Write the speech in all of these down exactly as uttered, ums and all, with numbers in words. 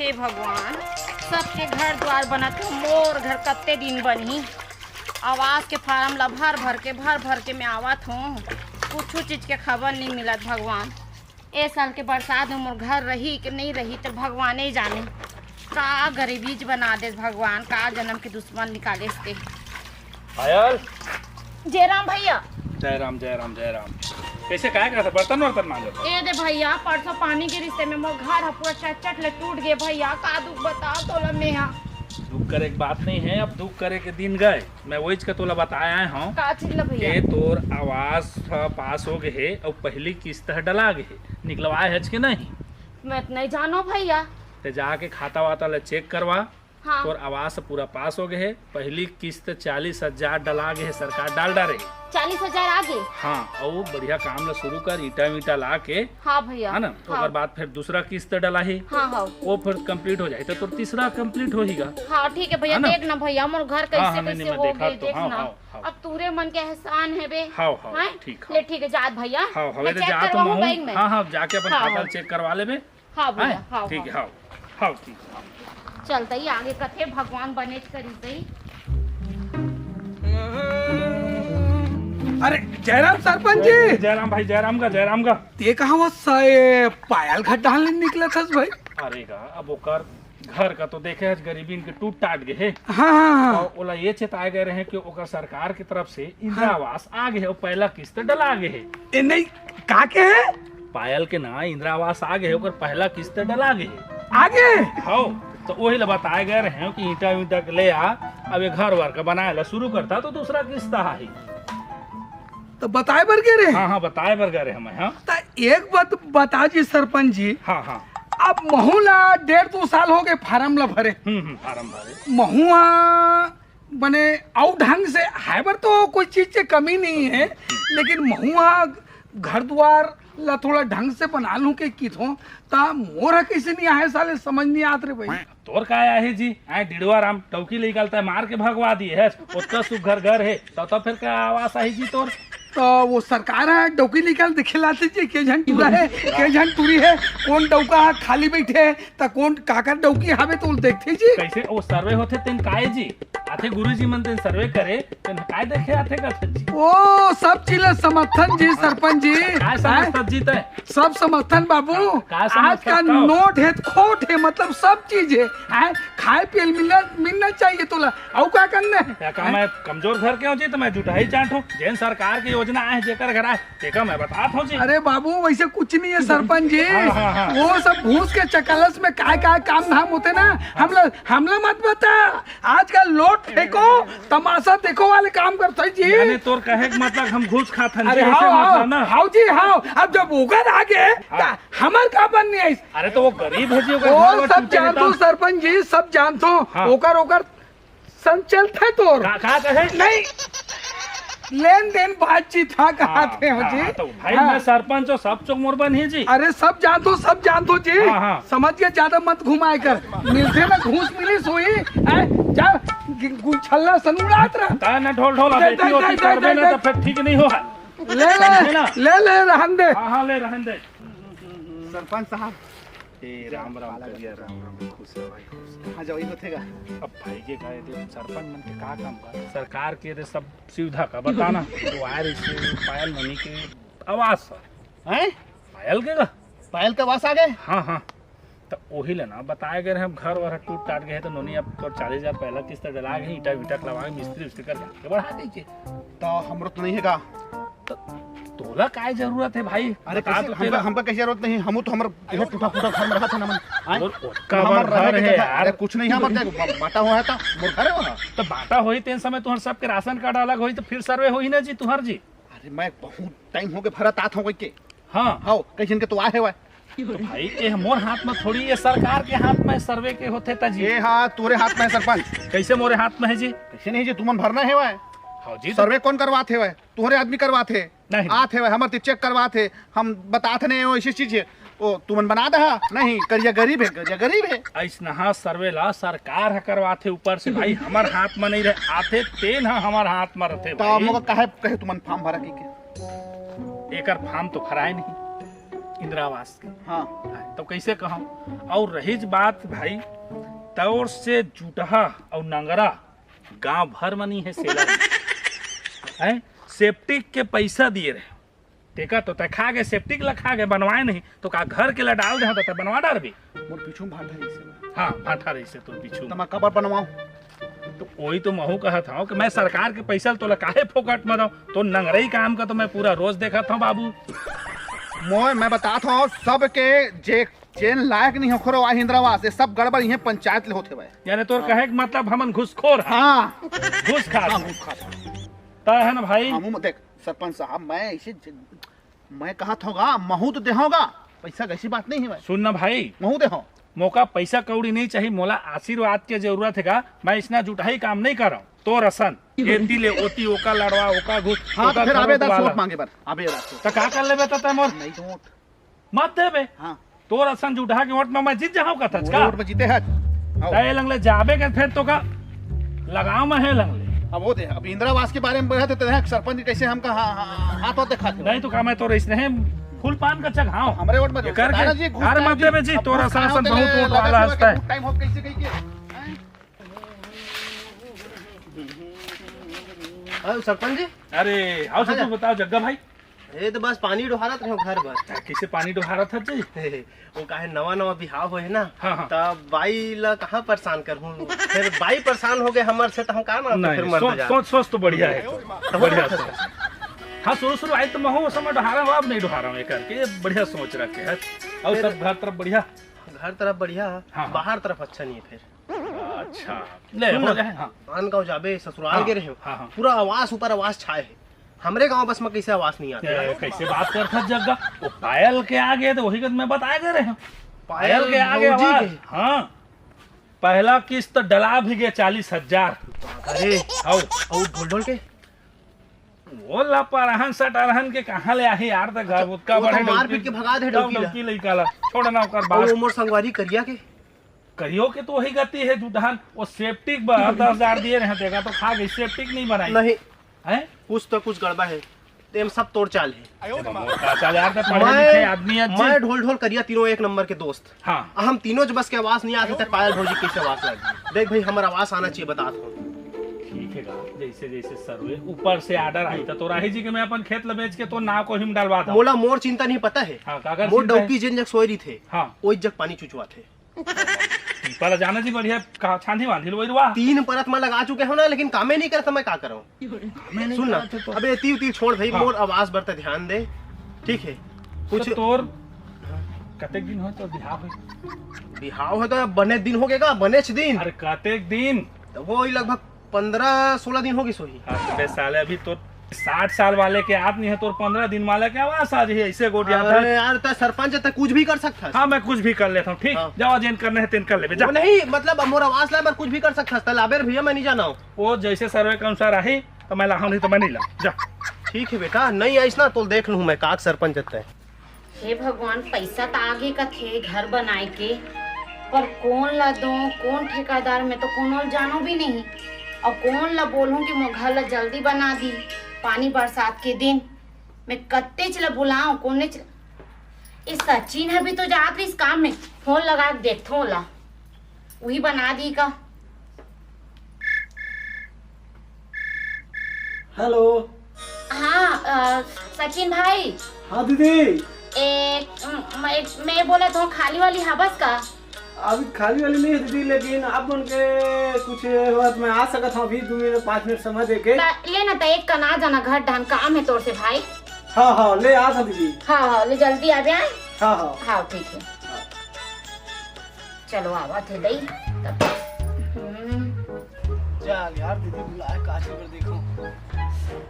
हे भगवान, सबके घर द्वार बनत हे, मोर घर कत्ते दिन बनही? आवास के फारम ला भर भर के, भर भर के मैं आवत हूँ, कुछु चीज के खबर नहीं मिलत भगवान। ए साल के बरसात में मोर घर रही कि नहीं रही, तो भगवाने जाने। का गरीबीच बना देस भगवान, का जन्म के दुश्मन निकालेस ते। पायल। जयराम भैया। जयराम, जयराम, जयराम। कैसे, काय करत हे? बर्तन वर्तन मांजत हे? ए दे भैया, परसों पानी गिरिस ते में मोर घर ह पूरा चट चट ले टूट गे भैया। का दुख बता तोला में हा। दुख करे के बात नहीं है, अब दुख करे के दिन गए। मैं वहीच का तोला बताया हूँ का चीज ला भैया? के तोर आवास ह पास हो गए हे और पहली किस्त ह डला गए हे, निकलवाए हच के नहीं? मैं तो नहीं जानो भैया। ते जाके खाता वाता ला चेक करवा। हाँ। तोर आवास पूरा पास हो गए हे। पहली किस्त चालीस हजार डला गए हे, सरकार डाल डारे हे। चालीस हजार आ गए? हाँ, अउ बढ़िया काम ला शुरू कर, ईटा वीटा ला के। हाँ भैया। है ना? हाँ। ओकर बाद फिर दूसरा किस्त डला ही। हाँ, हाँ। वो फिर कंप्लीट हो जाए तो तोर तीसरा कंप्लीट होहीगा। हाँ, ठीक है भैया, है ना? देख ना भैया, मोर घर हाँ, कैसे हाँ, नहीं, कैसे नहीं, मैं हो देखा गए, तो, देख हाँ, ना। हाँ, हाँ। अब तूरे मन के एहसान है बे। हाँ, हाँ, हैं? ठीक, हाँ। ले ठीक है, जात भैया। हाँ, हाँ, मैं ले चेक जात करवाहूँ हूँ। बैंक में। हाँ, हाँ, जाके अपन हाँ, खाता हाँ। चेक करवा लेबे। हाँ भैया, हैं? हाँ, ठीक है, हाँ। हाँ, हाँ, ठीक है। चलता ही आगे कथे भगवान बनेच करी सही। अरे जयराम सरपंच जी। जयराम भाई, जयराम का, जयराम का। ते कहाँ वो स-, ए, पायल घर डालने निकला थस भाई? अरे का, अब ओकर घर का तो देखे हस, गरीबी इनके टूट टाट गए हे। हाँ, हाँ, हाँ। और ओला ये चेताए गए रहे कि ओकर सरकार की तरफ से इंदिरा हाँ। आवास आ गए हे और पहला किस्त डला गए हे। ए नहीं, का के हे? पायल के ना इंदिरा आवास आ गए हे, ओकर पहला किस्त डला गए हे। आ गए? हाँ, तो वही ला बताए गए रहे कि ईटा वीटा के ले आ, अब ये घर वर का बनाए ला शुरू करता तो दूसरा किस्त आही। तो बताए बर गए रहे? हाँ, हाँ, बताए बर गए रहे हम, हाँ। तो एक बात बता जी सरपंच जी। हाँ, हाँ। अब महू ला डेढ़ दो साल हो गए फारम ला भरे। हम्म, हम्म, फारम भरे। महुआ बने अउ ढंग से हाय बर तो कोई चीज के कमी नहीं है, लेकिन महुआ घर द्वार ला थोड़ा ढंग से बना लूं के किथों, ता मोर ह कैसे नहीं आहे साले, समझ नहीं आत रे भाई। तोर काय आहे जी? आए डिड़वा राम डौकी ले निकलता है, मार के भगवा दिए है। ओतका सुघर घर है, तो, तो फिर का आवास आहे जी तोर? तो वो सरकार है, डौकी निकाल दिखिलाते जी, के झन टूरा है, के झन टूरी है, कौन डौका है, खाली बैठे है, तो कौन काकर डौकी हावे तो देखते जी। कैसे वो सर्वे होते तेन काय जी? आथे गुरुजी मन तेन सर्वे करे, तेन काय देखे आथे का जी? ओ, सब चीज ला समर्थन जी, सरपंच जी। काय हैं? समर्थन जी तय? सब समर्थन बाबू। का, का समर्थन आज का का? नोट है, खोट है, मतलब सब चीज है। हैं? खाए पिए मिलना, मिलना चाहिए तोला। अउ का करना है? या का हैं? मैं कमजोर घर के हूँ जी, तो मैं जुटाई चाट हूँ। जेन सरकार की योजना आए, जेकर घर आए, तेका मैं बतात हूँ जी। अरे बाबू, वैसे कुछ नहीं है सरपंच जी। हाँ, हाँ, हाँ। वो सब घूस के चकलस में काय काय काम धाम होते ना, हमला, हमला मत बता। आजकल लोट फेंको, तमाशा देखो वाले काम करते हैं जी। यानी तोर कहे के मतलब हम घूस खाथन अरे जी, ऐसे हाव, मत हाव, ना। हाव जी, हाव। अब जब ओकर आगे, हाँ। ता हमर का बन नहीं आइस? अरे तो वो गरीब है जी, ओकर वो घर वर सब टूटे जानथो। सरपंच जी, सब जानथो। हाँ। ओकर, ओकर संचल थे तोर। का, का कहे? नहीं, लेन देन बातचीत, हाँ, कहा हाँ, थे हो हाँ, जी। हाँ, तो भाई, हाँ। मैं सरपंच हूँ, सब चोक मोर बन ही जी। अरे सब जानथो, सब जानथो जी। हाँ, हाँ। समझ के ज्यादा मत घुमाए कर। मिलते ना घूस मिली सोई, हैं? जा गि-, गुलछल्ला सन उड़ात रह। ता ना ढोल ढोल, अब दे, ऐसी दे, होती दे, करबे दे, ना दे। तो फिर ठीक नहीं हो। ले ले, समझे ना? ले ले, रहन दे। हाँ, हाँ, ले रहन दे। सरपंच साहब। ए, राम राम पाला करिया, राम राम, खुश रह भाई, खुश रह। हाँ, जवाई होथे गा। अब भाई के का, ये सरपंच मन के का काम बा? सरकार के रे सब सुविधा का बताना। तो आए रहिसे पायल नोनी के आवास ह। हैं? पायल के का? पायल के आवास आ गए? हाँ, हाँ। तो ओही ले ना बताए गए रहे, हम घर वर टूट टाट गए, तो नोनी अब तो चालीस हजार पहला किस्त डला गए, ईटा वीटा के लगा के मिस्त्री उस्त्री कर जाके बढ़ा दीजिए। तो हमरो तो नहीं है गा। तो तोला काय जरूरत है भाई? अरे बता कैसे, तो हमका, तेरा। हमका कैसे जरूरत नहीं, हमू तो हमर यह टूटा फूटा घर में रहत है ना मन। आय? और ओतका हमर बड़ रहे घर के है जगह, यार। अरे कुछ नहीं है, हमर देख, ब-, बांटा हुआ है तो मोर घर है वहाँ। तो बांटा होई तेन समय तुहर सबके राशन कार्ड अलग होई तो फिर सर्वे होई ना जी तुहर जी। अरे मैं बहुत टाइम हो गए भरत आत हूँ के। हाँ। हाँ, कई झन के तो आए है वह। तो भाई, ये मोर हाथ में थोड़ी, ये सरकार के हाथ में सर्वे के होथे ता जी। ये हाथ तोरे हाथ में है सरपंच। कैसे मोरे हाथ में है जी? कैसे नहीं जी, तुमन भरना है वह। हाँ जी, तो सर्वे कौन करवात है वह? तुम्हारे आदमी करवात है। नहीं। आत है वह, हमर ते चेक करवात है, हम बतात नहीं वो ऐसी चीज है। ओ, तुमन बना दहा? नहीं, करिया गरीब है, करिया गरीब है। ऐसनहा सर्वे ला सरकार ह करवाथे ऊपर से भाई, हमर हाथ में नहीं रहे, आथे तेन ह हमर हाथ में रहथे तो भाई। मोका काहे कहे तुमन फॉर्म भरा की के? एकर फॉर्म तो भराए नहीं। इंदिरा आवास के। हाँ। हाँ, तो कैसे कहूँ? और रहीच बात भाई, तोर से जुटहा और नंगरा गांव भर म नइ हे सेलर। हैं? सेप्टिक के पैसा दिए रहे, तेकर तो तैं खा गे, सेप्टिक ला खा गे, बनवाए नहीं, तो का घर के ला डाल दे, तो तैं बनवा डारबे। मोर पीछू में भांठा रहिसे बा। हाँ, भांठा रहिसे तोर पीछू में। त मैं काबर बनवाऊं? तो वही तो महू कहत हूँ कि मैं सरकार के पैसा ल तोला काहे फोकट में दूं? तो नंगरई काम का तो मैं पूरा रोज देखत हूँ बाबू। मोय, मैं बतात हूँ सबके, जे जेन लायक नहीं हो, खोरो आ इंदिरा आवास, ये सब गड़बड़ इहे पंचायत ले होथे भाई। यानी तोर कहे के मतलब हमन घुसखोर हन? हाँ। घुस खा। हाँ, घुस खा। त है ना भाई? हाँ, मुंह में देख, सरपंच साहब, मैं ऐसे ज-, मैं कहत होगा, महू तो देहोगा, पैसा कैसी बात नहीं है भाई। सुन ना भाई, महू देहो। मोका पैसा कौड़ी नहीं चाहिए, मोला आशीर्वाद के जरूरत है का। मैं इसना जुटहा काम नहीं करंव। तोर असन एती ले ओती, ओका लड़वा, ओका घुस, हाँ, तो ओका फिर घरो आबे दार दुआला। वोट मांगे बर, आबे दार वोट। त का कर लेबे त तैं मोर? नहीं तो वोट। मत देबे। हाँ। तोर असन जुटहा के वोट में मैं जीत जाहूं कथच का? वोट में जीते हच। आओ। तैं लंगले जाबे के फेर तो का लगाव में है लंगले। अब वो दे, अब इंदिरा आवास के बारे में बोलत हे, तो देख सरपंच जी कैसे हमका हा-, हा-, हाथ वाथ दिखात हे। नहीं तो का मैं तोर इसने फूल पान का चघाव। हमरे वोट में जो एकर के, दादाजी घूस अरे मत देबे जी, तोर असन बहुत वोट वाला हंसता है। टाइम हो कैसे कही के? हैं? आओ सरपंच जी। अरे, आओ सरपंच, बताओ जग्गा भाई। ए, तो बस पानी डोहारत रहे घर भर। कैसे पानी डोहारत हस जी? वो काहे नवा नवा बिहाव होय हे ना, हाँ, हाँ। तब बाई ला कहाँ परेशान करहूँ? फिर बाई परेशान हो गए हमर से, तो हम का ना, नहीं, फिर मर सोच, जा। सोच, सोच तो बढ़िया है तो। तो बढ़िया सोच। हाँ, शुरू शुरू आई तो महू उस समय डोहारा हूँ, अब नहीं डोहारा हूँ ये करके, ये बढ़िया सोच रखे है। और फिर सब घर तरफ बढ़िया? घर तरफ बढ़िया, हाँ, हाँ। बाहर तरफ अच्छा नहीं है फिर। अच्छा, ले, सुन हो ना, जाए, हाँ। आन गाँव जाबे, ससुराल हाँ, गे रहे हो, हाँ, हाँ। पूरा आवास ऊपर आवास छाए है। हमरे गाँव बस में कैसे आवास नहीं आते? ए, कैसे बात करत हस जग्गा? वो पायल के आगे तो वही कद मैं बताए दे रहे हूँ। पायल पायल के आगे भौजी आवास, के? हाँ। पहला किस्त डला भी गया चालीस हजार। अरे, हाउ। और ढोल ढोल के? वो ला परहन सटरहन के कहाँ ले आही यार, त घर अच्छा, उतका वो तो बड़े मारपीट डौकी, के भगा दे तब डौकी ला। डौकी लइका ला। छोड़ ना ओकर और बात। वो मोर संगवारी करिया के? करियो के तो वही गति है जुटहन, वो सेप्टिक बर दस हजार दिए रहे, तेका तो खा गई, सेप्टिक नहीं बनाई। नहीं। हैं? कुछ तो कुछ गड़बड़ा है, तेम सब तोर चाल है। ए, मोर का चाल यार, त पढ़े लिखे आदमी है जी। मैं ढोल ढोल करिया तीनों एक नंबर के दोस्त। हाँ। हम तीनों जब बस के आवास नहीं आते, त पायल भौजी कैसे आवास लागी? देख भाई, हमर आवास आना चाहिए, बतात हूँ। ठीक है गा, जैसे जैसे सर्वे ऊपर से ऑर्डर आई, त तोर आही जी के मैं अपन खेत ल बेच के तोर नाव कोही में डलवा दूँ। मोला मोर चिंता नहीं पता है। हाँ, काकर मोर चिंता है? डौकी जेन जग सोय रहिथे, हाँ। ओई जग पानी चुचवाथे। पीपा ला जाना जी, बढ़िया कहा छांदी वांधी लो रुआ। तीन परत में लगा चुके हो ना, लेकिन कामे नहीं करत, मैं का करूँ? कामे नहीं सुन ना, करत हे तो। अबे एती उती छोड़ भाई, हाँ। मोर आवास बर त ध्यान दे, ठीक है? कुछ तो तोर कतेक दिन हो तो बिहाव है? बिहाव है तो बने दिन हो गए का, बनेच दिन। अरे कतेक दिन? तो वो ही लगभग पन्द्रह सोलह दिन हो गई सोही। हाँ, तो बे साले, अभी तो साठ साल वाले के आदमी है, तोर पन्द्रह दिन वाले के आवास आ जाही, ऐसे गोठियात है। अरे यार, त सरपंच त कुछ भी कर सकत हस। हाँ, मैं कुछ भी कर लेता हूँ, ठीक? हाँ। जाओ, जेन करना है, तेन कर लेबे, जा। वो नहीं, मतलब, अब मोर आवास लाए बर कुछ भी कर सकत हस, त लाबे रे भैया, मैं नहीं जाना हूँ। वो जैसे सर्वे के अनुसार आही, तो मैं लाहूँ, नहीं तो मैं नहीं लाऊँ, जा। ठीक है बेटा, नहीं आइस ना, तो देख लूँ मैं, काक सरपंच त है। हे भगवान, पैसा त आगे कथे घर बनाए के, पर कोन ला दो, कोन ठेकेदार, मैं तो कोनो ला जानो भी नहीं। और कोन ला बोलूं कि मोर घर ला जल्दी बना दी, पानी बरसात के दिन। मैं कत्तेच ला बुलाऊं, कोनेच। ये सचिन ह भी तो जात रहिस काम में, फोन लगा के देखथों ओला, उही बना दी का। हेलो। हाँ, अ, सचिन भाई। हाँ दीदी। ए, म-, मैं, मैं बोलत हूँ, खाली वाली हवस का? अभी खाली वाली नहीं है दीदी, लेकिन आप मन के कुछ होत मैं आ सकत हूँ अभी दो मिनट, पाँच मिनट समय दे के। त-, ले ना, त एक कन आ जाना घर डहन, काम है तोर से भाई। हाँ, हाँ, ले आ था दीदी। हाँ, हाँ, ले जल्दी आ जाए। हाँ, हाँ। हाँ, ठीक है। चलो, आवत हे दई। तब, हम्म। चल यार, दीदी बुलाए, काची बर देखो।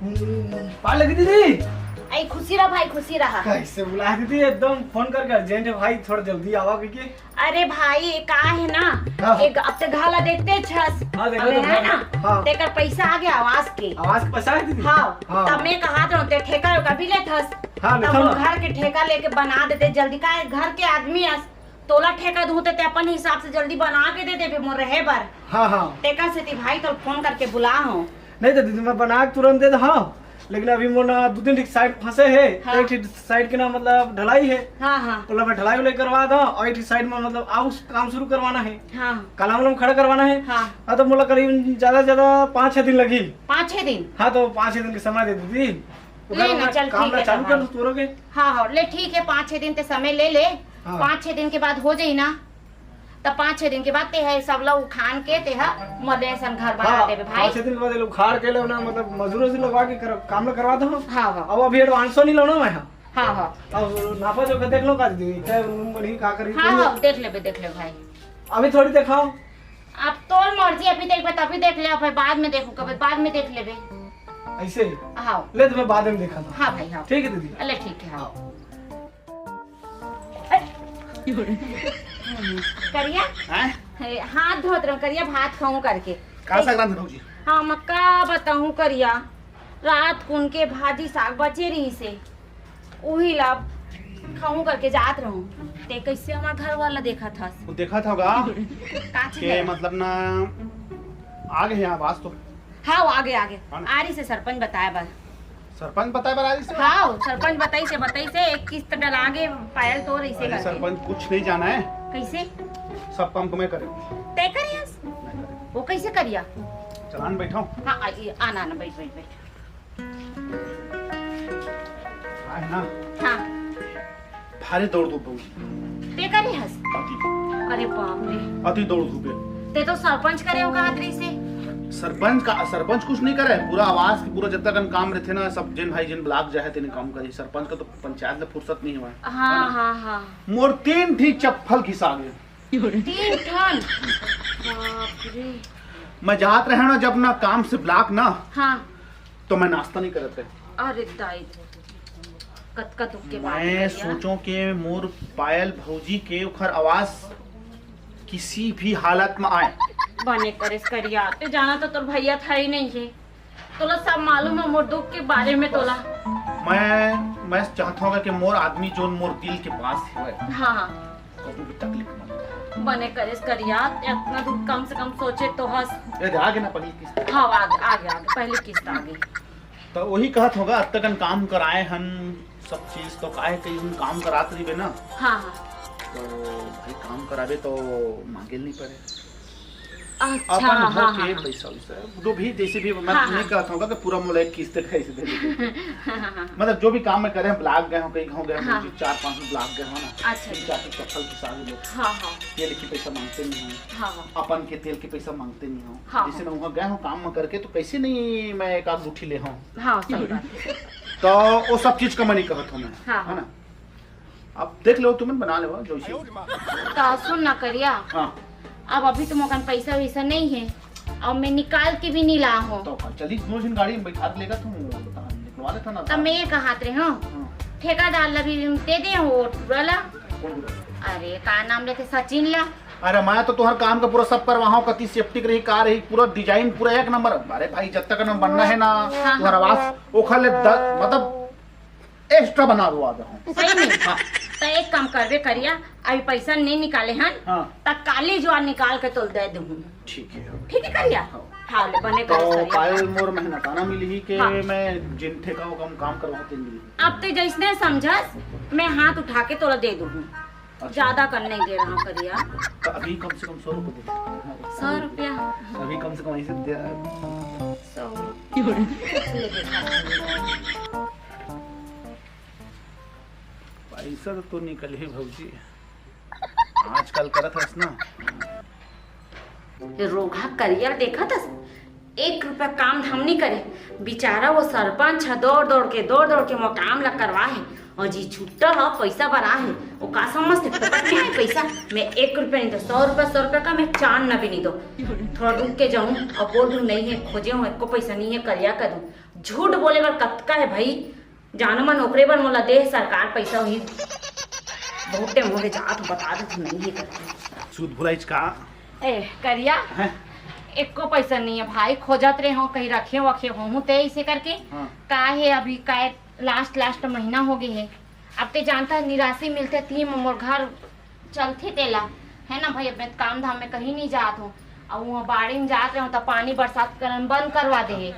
हम्म, पार लगी दीदी। आई, खुशी रहा भाई, खुशी रहा। कैसे बुलाए दीदी? एकदम फोन करके urgent है भाई, थोड़ा जल्दी आवा करके। अरे भाई, ये का है ना, हाँ। एक अब ते घर ला देखते छस। हाँ, देखो अबे तो है घर। ना, हाँ। तेकर पैसा आ गया आवास के। आवास के पैसा है दीदी? हाँ, हाँ। तब मैं कहा था, ते ठेका वेका भी लेथस। हाँ, तब लेथन वो ना। घर के ठेका लेके बना देते जल्दी, का है, घर के आदमी अस। तोला ठेका दूं ते, ते अपन हिसाब से जल्दी बना के दे देबे मोर रहे बर। हाँ, हाँ। तेकर सेती भाई तोल फोन करके बुला हूँ। नहीं तो दीदी, मैं बना के तुरंत दे दे। हाँ, लेकिन अभी मोर ना दू तीन ठिक साइड फंसे हे। हाँ। एक ठिक साइड के ना मतलब ढलाई हे। हाँ, हाँ। ओला मैं ढलाई उलाई करवा दो और एक ठिक साइड में मतलब आऊ काम शुरू करवाना हे। हाँ। कॉलम वॉलम खड़ा करवाना हे। हाँ। हाँ, तो मोला करीब ज्यादा से ज्यादा पाँच छह दिन लगही। पाँच छह दिन? हाँ, तो पाँच छह दिन के समय दे दीदी। ले ना, चल, काम ठीक ला हे, चालू हाँ। कर दो तोरो के। हाँ, हाँ, ले ठीक हे, पाँच छह दिन ते समय ले ले। हाँ। पाँच छह दिन के बाद हो जाई ना, त पाँच छह दिन के बाद ते ह सब ला उखान के ते ह मले असन घर बना हाँ, देबे भाई। पाँच छह दिन के बाद ये लोग उखाड़ के ले ना, मतलब मजदूर से लगवा के कर, काम ला करवा दो। हाँ, हाँ। अब अभी एडवांसो नहीं लो ना मैं। हाँ, हाँ। अब नापा जोखा देख लो का दीदी, क्या रूम बनी, का करी, हाँ, हाँ, देख लेबे, देख लेबे भाई। अभी थोड़ी देखाओ। अब तोर मर्जी, अभी देखबे तभी देख ले, अब बाद में देखू, कभी बाद में देख लेबे। ऐसे? हाँ। ले तो मैं बाद में देखा था। हाँ भाई, हाँ। ठीक है दीदी। ले ठीक है, हाँ। हाँ। करिया? हैं? हे, हाथ धोत रहूं करिया, भात खाऊं करके। का साग रांधे भौजी? हाँ, मैं का बताऊं करिया, रात कुन के भाजी साग बचे रहिसे, उही ला खाऊं करके जात रहूं। ते कैसे हमार घर वाला देखा था? वो देखा था गा का चीज के है? मतलब ना, आ गए हैं आवाज तो। हाँ, वो आगे, आगे। हाँ ना? आ रहिसे सरपंच बताए बर। सरपंच बताए बर आ रहिसे? हाँ, सरपंच बताइसे, बताइसे, एक किस्त डला गे, पायल तो रहिसे अरे करके। सरपंच कुछ नहीं जाना है। कैसे? सब काम तो मैं करूँ। तय करियस? मैं करूँ। वो कैसे करिया? चलान बैठाओ। हाँ, आ, ये, आना, आना, बैठ, बैठ, बैठ। आए ना। हाँ। भारी दौड़ धूप भौजी। ते करे हस? अति। अरे बाप रे। अति दौड़ धूप है। ते तो सरपंच करे हो कहा रहिसे। सरपंच का, सरपंच कुछ नहीं करे, पूरा आवास के पूरा जितना कन काम रहते ना, सब जिन भाई जिन ब्लॉक जाए तेने काम करे। सरपंच का तो पंचायत में फुर्सत नहीं हुआ है। हाँ, है ना? हाँ, हाँ। मोर तीन ठी चप्पल घिसा गए। तीन ठन? बाप रे। मैं जात रहे ना जब ना काम से ब्लॉक ना, हाँ। तो मैं नाश्ता नहीं करत रहे। अरे दाई, कतका दुख के बात है मैं करिया। सोचो के मोर पायल भौजी के ओखर आवास किसी भी हालत में आए। बने करेस करिया, ते जाना तो तोर भैया था ही नहीं है, तोला सब मालूम है मोर दुख के बारे में तोला। मैं, मैं चाहता हूँ कि मोर आदमी जोन मोर दिल के पास है, हाँ, हाँ। कभी भी तकलीफ मत दे। बने करेस करिया, इतना दुख कम से कम सोचे तो हस। ये दे, आगे ना पहली किस्त। हाँ, आगे, आगे, आगे, पहली किस्त आगे। तो वही कहत होगा, अब तक हम काम कराए हन सब चीज, तो काहे कहीं हम काम करात रहिबे ना। हाँ, हाँ। तो भाई काम कराबे तो मांगे नहीं पड़े। अच्छा, अपन हाँ, हो के हाँ। पैसा वैसा, जो भी जैसे भी मैं हाँ, नहीं हाँ। कहता हूँ कि पूरा मोला एक किस्त का ऐसे दे दीजिए। हाँ, हाँ, हाँ। मतलब जो भी काम मैं करे, ब्लॉक गए हो, कहीं हो गए हो, हाँ। जो चार पांच ब्लॉक गए हो ना, अच्छा, तीन अच्छा। चार सौ चप्पल की सारी लोग। हाँ, हाँ। तेल की पैसा मांगते नहीं हो। हाँ, हाँ। अपन के तेल की पैसा मांगते नहीं हो। हाँ, जैसे हाँ। मैं वहाँ गए हूँ काम में करके, तो कैसे नहीं मैं एक आध गुठी ले हूँ। हाँ, सही बात है। तो वो सब चीज का मैं नहीं कहत हूँ मैं, हाँ, है ना? हाँ। अब देख लो, तुमन बना लेवा जो इसे। तो सुन ना करिया। हाँ। अब अभी तो मोकन पैसा वैसा नहीं है, और मैं निकाल के भी नहीं ला हूँ। तो चली, दो दिन गाड़ी में बैठा के लेगा तुम, निकलवा लेता ना। तब मैं ये कहात रहे हूँ, हाँ। ठेकेदार ला भी दे दे हो टूरा ला। कौन टूरा? अरे का नाम लेते, सचिन ला। अरे मैं तो तुहर काम का पूरा सब करवाहा हूँ, कति सेफ्टी रही, का रही, पूरा डिजाइन पूरा एक नंबर। अरे भाई, जब तक ना बनना है ना, हाँ, तुहर हाँ। आवास ओखर ले द-, मतलब एक्स्ट्रा बना दो आ जाओ। सही में? हाँ। तो एक काम करबे करिया, अभी पैसा नहीं निकाले हन, हाँ। त काली जो निकाल के तोल दे दूँ। ठीक है। ठीक है करिया? हाँ। हाँ, ले बने तो करिस करिया। पायल मोर मेहनताना मिली ही के हाँ। मैं जिन ठेका वो कम काम करवा तीन दिन। अब ते जैसने समझस, मैं हाथ उठा के तोला दे दूँ। अच्छा। ज्यादा कर नहीं दे रहा हूँ करिया। तो अभी कम से कम सौ रुपये दे दो। सौ रुपया? अभी कम से कम ऐसे दे। सौ। पैसा तो, तो निकल ही भौजी, आजकल करत हस ना। ये रोगहा करिया देखत हस, एक रुपया काम धाम नहीं करे। बेचारा वो सरपंच ह दौड़ दौड़ के, दौड़ दौड़ के मोर काम ला करवा है, और जी छुट्टा ह पैसा बर आ है, वो का समझते फोकट में है पैसा। मैं एक रुपया नहीं दो, सौ रुपया, सौ रुपया का मैं चांद ना भी नहीं दो। थोड़ा रुक के जाऊँ और बोल दूँ, नहीं है, खोजे हूँ, एको पैसा नहीं है, करिया का दूँ। झूठ बोले बर कतका है भाई, जानो मन ओकरे बर मोला दे सरकार पैसा हुई। बहुत टाइम हो गए जात, बता दे तू नहीं है करके। सूद भुलाइच का? ए, करिया, हैं? एको पैसा नहीं है भाई, खोजत रहे हो, कहीं रखे वखे हो, हूँ ते इसे करके। हाँ। का है अभी, का लास्ट, लास्ट महीना हो गए है। अब ते जानता है, निराशी मिलते ती मोर घर चलथे तेला, है ना भाई? अब मैं काम धाम में कहीं नहीं जात हूँ, और वहाँ बाड़ी में जात रहूँ तो पानी बरसात करन बंद करवा दे हे।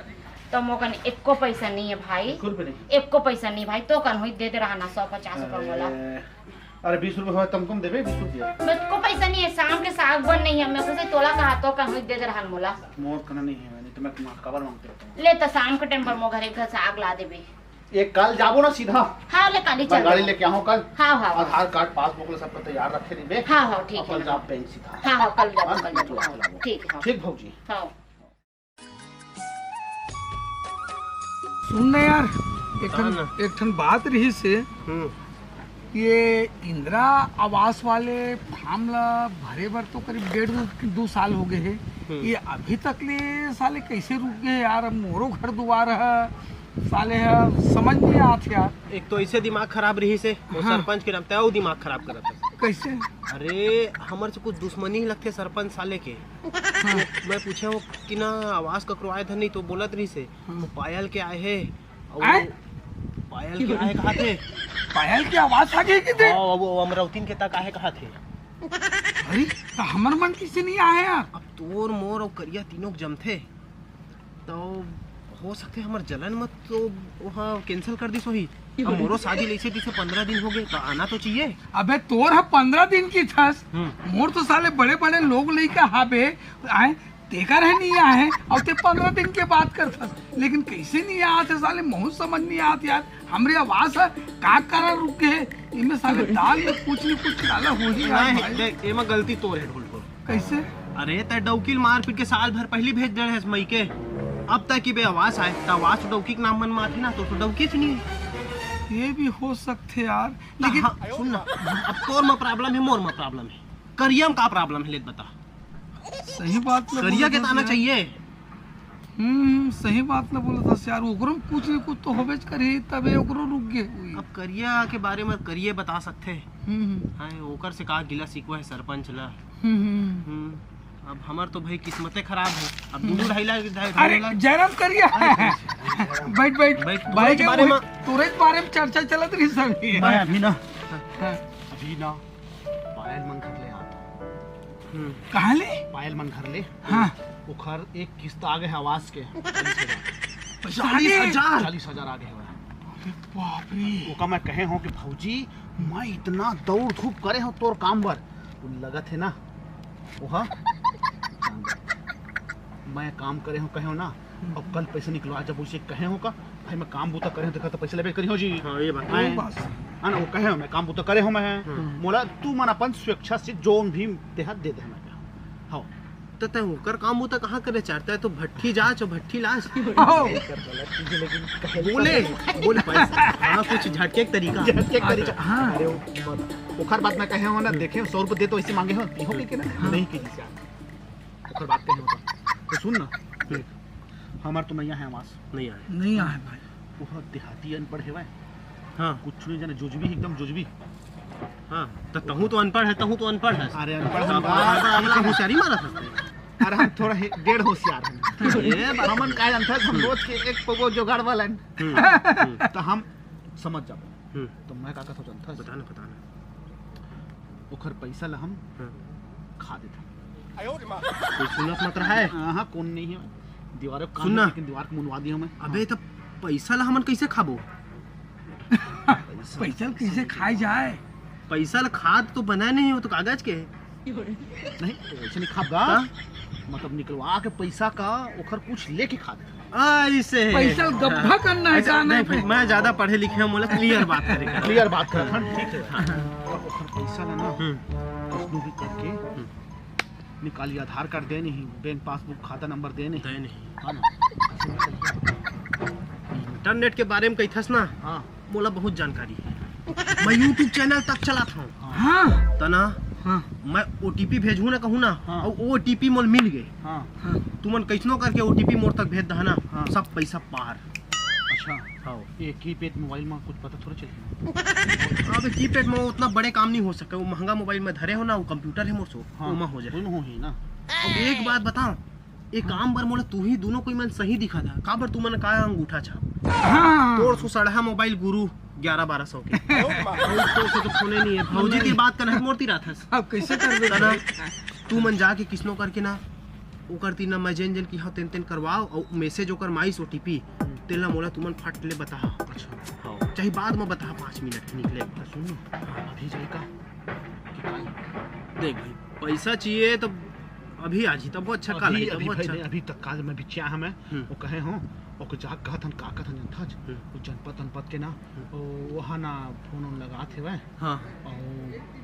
त मोकन एको पैसा नहीं है भाई। एको रुपया नहीं? एको पैसा नहीं भाई, तो कन होई दे दे रहा ना सौ पचास रुपया मोला। अरे, अरे, बीस रुपया होय, तम कम देबे, बीस रुपया। बस को पैसा नहीं है, शाम के साग बन नहीं है, मैं कुछ तोला कहा तो कन होई दे दे रहा मोला। मोर कना नहीं है, नहीं तो मैं तुम्हारा कबर मांगते रहता हूँ। ले त शाम के टाइम पर मो घरे घर साग ला देबे। एक काल जाबो ना सीधा। हाँ, ले काली मैं चल। गाड़ी लेके आऊँ कल। हाँ, हाँ, हाँ। आधार कार्ड, पासबुक ले सब तैयार रखे रहिबे। हाँ, हाँ, ठीक है। कल जाब बैंक सीधा। हाँ, हाँ, कल जाब, हाँ, कल जाब। ठीक है। ठीक भौजी। हाँ। ठीक भौजी। सुन ना यार, एक ठन, हाँ ना। एक ठन बात रहिस हे। हम्म। ये इंदिरा आवास वाले फॉर्म ला भरे बर तो करीब डेढ़ दू, दू साल हो गए हे। हम्म। ये अभी तक ले साले कैसे रुक गए यार? अब मोरो घर दुआर है, साले है, समझ नहीं आत यार। एक तो ऐसे दिमाग खराब रहिस हे, वो हाँ। सरपंच के नाम, तैं वो दिमाग खराब करत है। कैसे? अरे, हमर से कुछ दुश्मनी ही लगथे सरपंच साले के। हाँ। मैं पूछे हूँ कि ना आवास ककरो आए धन नहीं, तो बोलत रहिस हे, हाँ। वो पायल के आए हे, अउ आए? पायल के आए कहा थे। पायल के आवास आ गई कि ते? हाँ, वो, वो अमरावतीन के तक आए कहा थे। अरे, त हमर मन किसे नहीं आए यार? अब तोर, मोर अउ करिया तीनों के जमथे, तो हो सकथे हमर जलन मत तो वहाँ cancel कर दिस होही। अब मोरो शादी लइसे तिसे पंद्रह दिन हो गए, तो आना तो चाहिए। अबे तोर ह पंद्रह दिन की थस, हम्म। मोर तो साले बड़े-बड़े लोग लइका हाबे, आए, तेकर है नहीं आए, अउ ते पंद्रह दिन के बात करथस। लेकिन कैसे नहीं आत हे साले, महू समझ नहीं आत यार। हमरे आवास ह का कारण रुक गए हे? इमे साले दाल में कुछ नहीं कुछ काला हो ही रहा है नहीं, भाई। देख, एमा गलती तोर है, ढोल ढोल। कैसे? अरे, तै डौकी ल मारपीट के साल भर पहली भेज दे रहे मई के। अब तक की बे आवास आए, त आवास तो डौकी के नाम मन माथे ना, तो, तो डौकी सुनिए। ये भी हो सकते यार, लेकिन हाँ, सुन ना, अब तोर में problem है, मोर में problem है, करिया में का problem है, ले बता। सही बात ल करिया के बोलत ताना हस यार। चाहिए। हम्म, सही बात ल बोलत हस यार, ओकरो में कुछ न कुछ तो होबेच करही, तबे ओकरो रुक गे हुई। अब करिया के बारे में करिए बता सकथे। हम्म, हम्म। हाँ, ओकर से का गिला शिकवा है सरपंच ला। हम्म, हम्म। हम्म, अब हमर तो भाई किस्मते खराब है। अब दू, दू, ढाई लाख, ढाई, ढाई अरे, लाख। जयराम करिया। अरे, बैठ, बैठ। बैठ, भाई तोरे के बारे में, तोरे के बारे में चर्चा चलत रही सर। मैं अभी ना, हाँ। अभी ना पायल मन घर ले आता हूँ। हम्म। कहाँ ले? पायल मन घर ले। हाँ। ओखर एक किस्त आ गए है आवास के। पैसा आ गए? चालीस हजार। चालीस हजार आ गए है। अरे बाप रे। ओका मैं कहे हूँ कि भौजी, मैं इतना दौड़ धूप करे हूँ तोर काम बर, तू लगत है ना, ओहा मैं काम करे हूँ, कहे हूँ ना, अब कल पैसा निकलवा, जब उसे कहे हूँ का, भाई मैं काम बूता करे हूँ, देखा तो पैसा लेबे करी हो जी। हाँ, ये बात। वो बात सही। है ना, वो कहे हूँ मैं काम बूता करे हूँ मैं। हम्म। मोला तू मन अपन स्वेच्छा से जोन भी देहा दे दे मैं कहे हूँ। हाँ। त तै ओकर काम बूता कहाँ करे चाहता है? तो भट्ठी जाच और भट्ठी लाच। हो। लेकिन कहे बोले, बोले पैसा। हाँ, कुछ झटके के तरीका। झटके के तरीका। हाँ। अरे, वो मत। ओखर बात मैं कहे हूँ ना, देखे, सौ रुपये दे तो ऐसे मांगे हो, पीहो के ना? हाँ। नहीं की जिसे। ओकर बात कहे होता। तो सुन ना, हम्म। हमार तो नैया है आवास। नहीं आए। नहीं आए भाई। वो देहाती अनपढ़ हेवय। हाँ। कुछ नहीं जाने, जुजबी, एकदम जुजबी। हाँ, तो तहूँ तो अनपढ़ है, तहूँ तो अनपढ़ है। अरे, अनपढ़ हम अनपढ़, अनपढ़, अनपढ़ होशियारी मारा था। अरे, हम थोड़ा हे-, डेढ़ होशियार हैं। अरे, बाप हमन का जानता है, हम रोज के एक पगो जुगाड़ वाला हैं। हम्म, हम्म। तो हम समझ जाबो। हम्म। तो मैं का कहत हूँ जानथस? बता ना, बता ना। ओखर पैसा ला हम हाँ। खा देथन। कोई सुनत मत रहा है। हाँ, हाँ, कौन नहीं है? दीवार पे काम सुन ना। है, लेकिन दीवार को मुनवा दिया मैं। अबे, हाँ। तो पैसा ला हमन कैसे खाबो? पैसा पैसा ला कैसे खाए जाए? पैसा ला खाद तो बना नहीं हो, तो कागज के। नहीं, वैसे नहीं खाब गा। हाँ? मतलब निकलवा के पैसा का ओखर कुछ लेके खा दे। ऐसे। पैसा गब्बा करना है, ऐसा जाना नहीं है। भाई, मैं ज्यादा पढ़े लिखे हूँ, मोला clear बात करे का। Clear बात कर, हाँ, ठीक है। हाँ। ओखर पैसा ला ना, हम्म। उसनो भी करके हम्म। निकाली, आधार कार्ड दे नहीं, बैंक पासबुक खाता नंबर दे नहीं। दे नहीं। हाँ ना। Internet के बारे में कहिथस ना, हाँ। मोला बहुत जानकारी है। मैं YouTube channel तक चलात हूँ। हाँ। तना, हाँ। मैं OTP भेजहूँ ना कहूँ ना, हाँ। और OTP मोल मिल गए। हाँ। हाँ। तुमन कैसनो करके OTP मोर तक भेज दहा ना, हाँ। सब पैसा पार। अच्छा। हाँ। ये keypad mobile में कुछ पता थोड़ा चले। अब keypad में उतना बड़े काम नहीं हो सके, वो महंगा mobile में धरे हो ना, वो computer है मोर सो, हाँ। ओमा हो जाए। दोनों हो ही ना। अब एक बात बताओ, ए काम बर मोला तू ही दोनों कोई मन सही दिखा था, काबर तू मन का अंगूठा छाप? हाँ। तोर सो सड़हा mobile गुरु ग्यारह बारह सौ के। तोर सो तो फोने नहीं है, भौजी की बात करना है, मोर ती रहथस। अब कैसे कर दे? तना, तू मन जाके किसनो करके ना ओकर तीर ना मैं जेन जेन किहा तेन तेन करवाव, अउ message ओकर म आइस ओटीपी, तेला मोला तुमन फट ले बताहा। अच्छा। हाँ। चाहे बाद म बताहा, पाँच मिनट के निकले। त सुन ना, अभी जाए का? कि काल? देख भाई, पैसा चाहिए त अभी आ जी, तब वो अच्छा काल अभी, है, तब अभी वो भाई अच्छा। नहीं, अभी तत्काल में बिचिया हमें, हम्म। वो कहे हो, ओके जाके कहत हन, का कहत हन जनता च? हम्म। वो जनपद तनपद के ना, हम्म। वो, वहाँ ना फोन वोन लगात हेवय। हाँ। अउ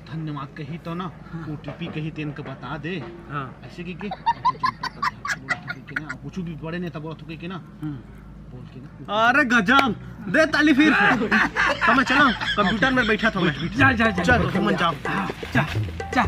धन्यवाद कही तो ना, हाँ। ओटीपी कही तेन के बता दे। हाँ। ऐसे कि, कि जनपद अध्यक्ष बोलत हो कि ना, कुछ भी बड़े नेता बोलत हो कि ना, हम्म। बोल के ना। अरे गजब, दे ताली फिर। तो मैं चला, कंप्यूटर में बैठा था मैं। जा, जा, जा। चल, तुमन जाओ। हाँ, जा, जा।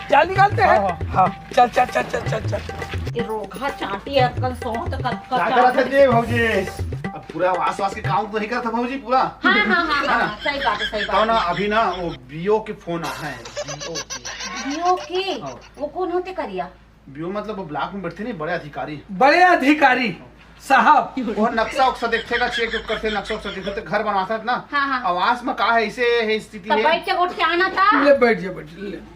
जा निकालते हैं। हाँ, हाँ। हाँ, चल, चल, चल। ये रोगहा चांटी अतकन सोहत कब, कब का करत चांटी? हस जी भौजी? अब पूरा आवास वास के काम तो नहीं करता भौजी पूरा? हाँ, हाँ, हाँ, है ना? हाँ, सही बात है, सही तो बात ना, है। अभी ना वो बीओ के फोन आ है, बीओ के। बीओ के? हाँ। वो कौन होते करिया? बीओ मतलब वो ब्लॉक में बैठते नहीं, बड़े अधिकारी। बड़े अधिकारी साहब। वो नक्शा उक्शा देखते का, चेक उक करते, नक्शा उक्शा देखते, घर बनाता है ना। हाँ, हाँ। आवास में का है, ऐसे है स्थिति तब है। बैठ के गोठियाना था। ले बैठ जा, बैठ ले।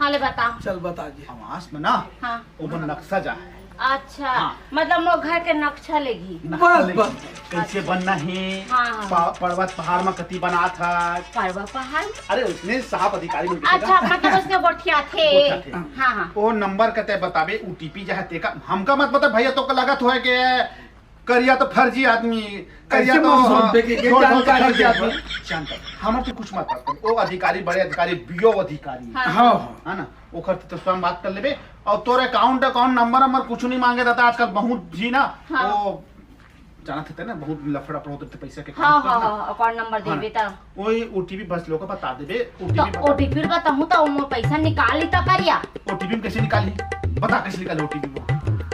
हाँ, ले बता। चल बता दे। आवास में ना, हाँ। ओमन नक्शा जा है। अच्छा, हाँ। मतलब मोर घर के नक्शा लेगी। नक्शा बस, लेगी। बस। कैसे अच्छा। बनना है, हाँ, हाँ। पा-, पर्वत पहाड़ में कति बनात है। पर्वत पहाड़? अरे उसने साहब अधिकारी मन के अच्छा, देखा। मतलब उसने गोठिया थे। गोठिया थे। हाँ, हाँ। वो नंबर कते बताबे, ओटीपी जा है तेका। हमका मत बता भैया, तो का लगत होय के करिया तो फर्जी आदमी, करिया कैसे तो, मुंह हाँ, झोंपे के, के झोंपे के जानकारी फर्जी दे आदमी। दो। शांत रहो। हमर तो कुछ मत बात करो। वो अधिकारी, बड़े अधिकारी, बीओ अधिकारी। हाँ। हाँ, हाँ। है ना? ओकर तो स्वयं बात कर लेबे। और तोर अकाउंट, अकाउंट नंबर, नंबर कुछ नहीं मांगे रहता आजकल बहुत जी ना। हाँ। वो जानत हते ना, बहुत लफड़ा बहुत रहते पैसा के हाँ, काम हाँ, करना। हाँ, अकाउंट नंबर हाँ। देबे त। वही ओटीपी बस लोग बता देबे, तो ओटीपी बता। ओटीपी बताहूँ त ओमा पैसा निकाली त करिया। ओटीपी में कैसे निकाली? बता कैसे निकाली ओटीपी वो?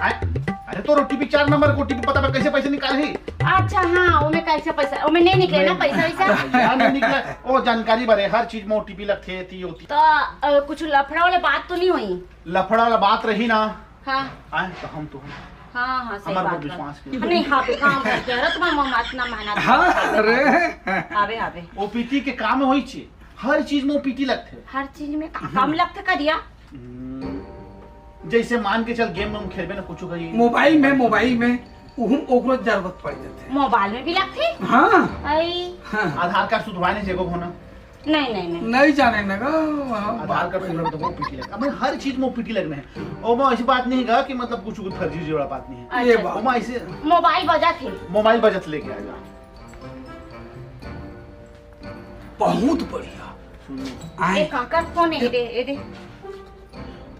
आय? अरे तो ओटीपी चार नंबर के ओटीपी पता बा, कैसे पैसे निकालही? अच्छा हाँ, ओमे कैसे पैसा, ओमे नहीं निकले ना नहीं। पैसा वैसा? यार नहीं निकला, वो जानकारी बारे, हर चीज में ओटीपी लगथे, एती ओती। तो अ, कुछ लफड़ा वाला बात तो नहीं हुई? लफड़ा वाला बात रही ना। हाँ। आय तो हम तो हाँ, हाँ, सही हमारे बात ऊपर बा। विश्वास किया। नहीं, हाँ, पे काम करके रहा, तुम्हारा मम्मा इतना मेहनत हाँ, करता है। अरे। आवे, आवे। ओपीटी के काम होई छे, हर चीज में ओपीटी लगथे। हर चीज में का-, काम लगथे करिया? हम्म, जैसे मान के चल, गेम में खेलबे ना, कुछ कही। मोबाइल में, मोबाइल में, उहुम ओकरो जरूरत पड़ जाथे। मोबाइल में भी लगथे? हाँ। आई। हाँ। आधार कार्ड सुधरवाने जेको होना। नहीं, नहीं, नहीं। नहीं जाने ना गा, वहाँ आधार कार्ड सुधरवाने तो ओपीटी लग। अब हर चीज में ओपीटी लगना है। ओमा ऐसी बात नहीं गा कि मतलब कुछ, कुछ फर्जी वाला बात नहीं है। ये अच्छा। बात। ओमा ऐसे मोबाइल बजत हे। मोबाइल बजत लेके आएगा। बहुत बढ़िया। सुनिए। आए। ए, काकर फोन है? ए दे, ए दे।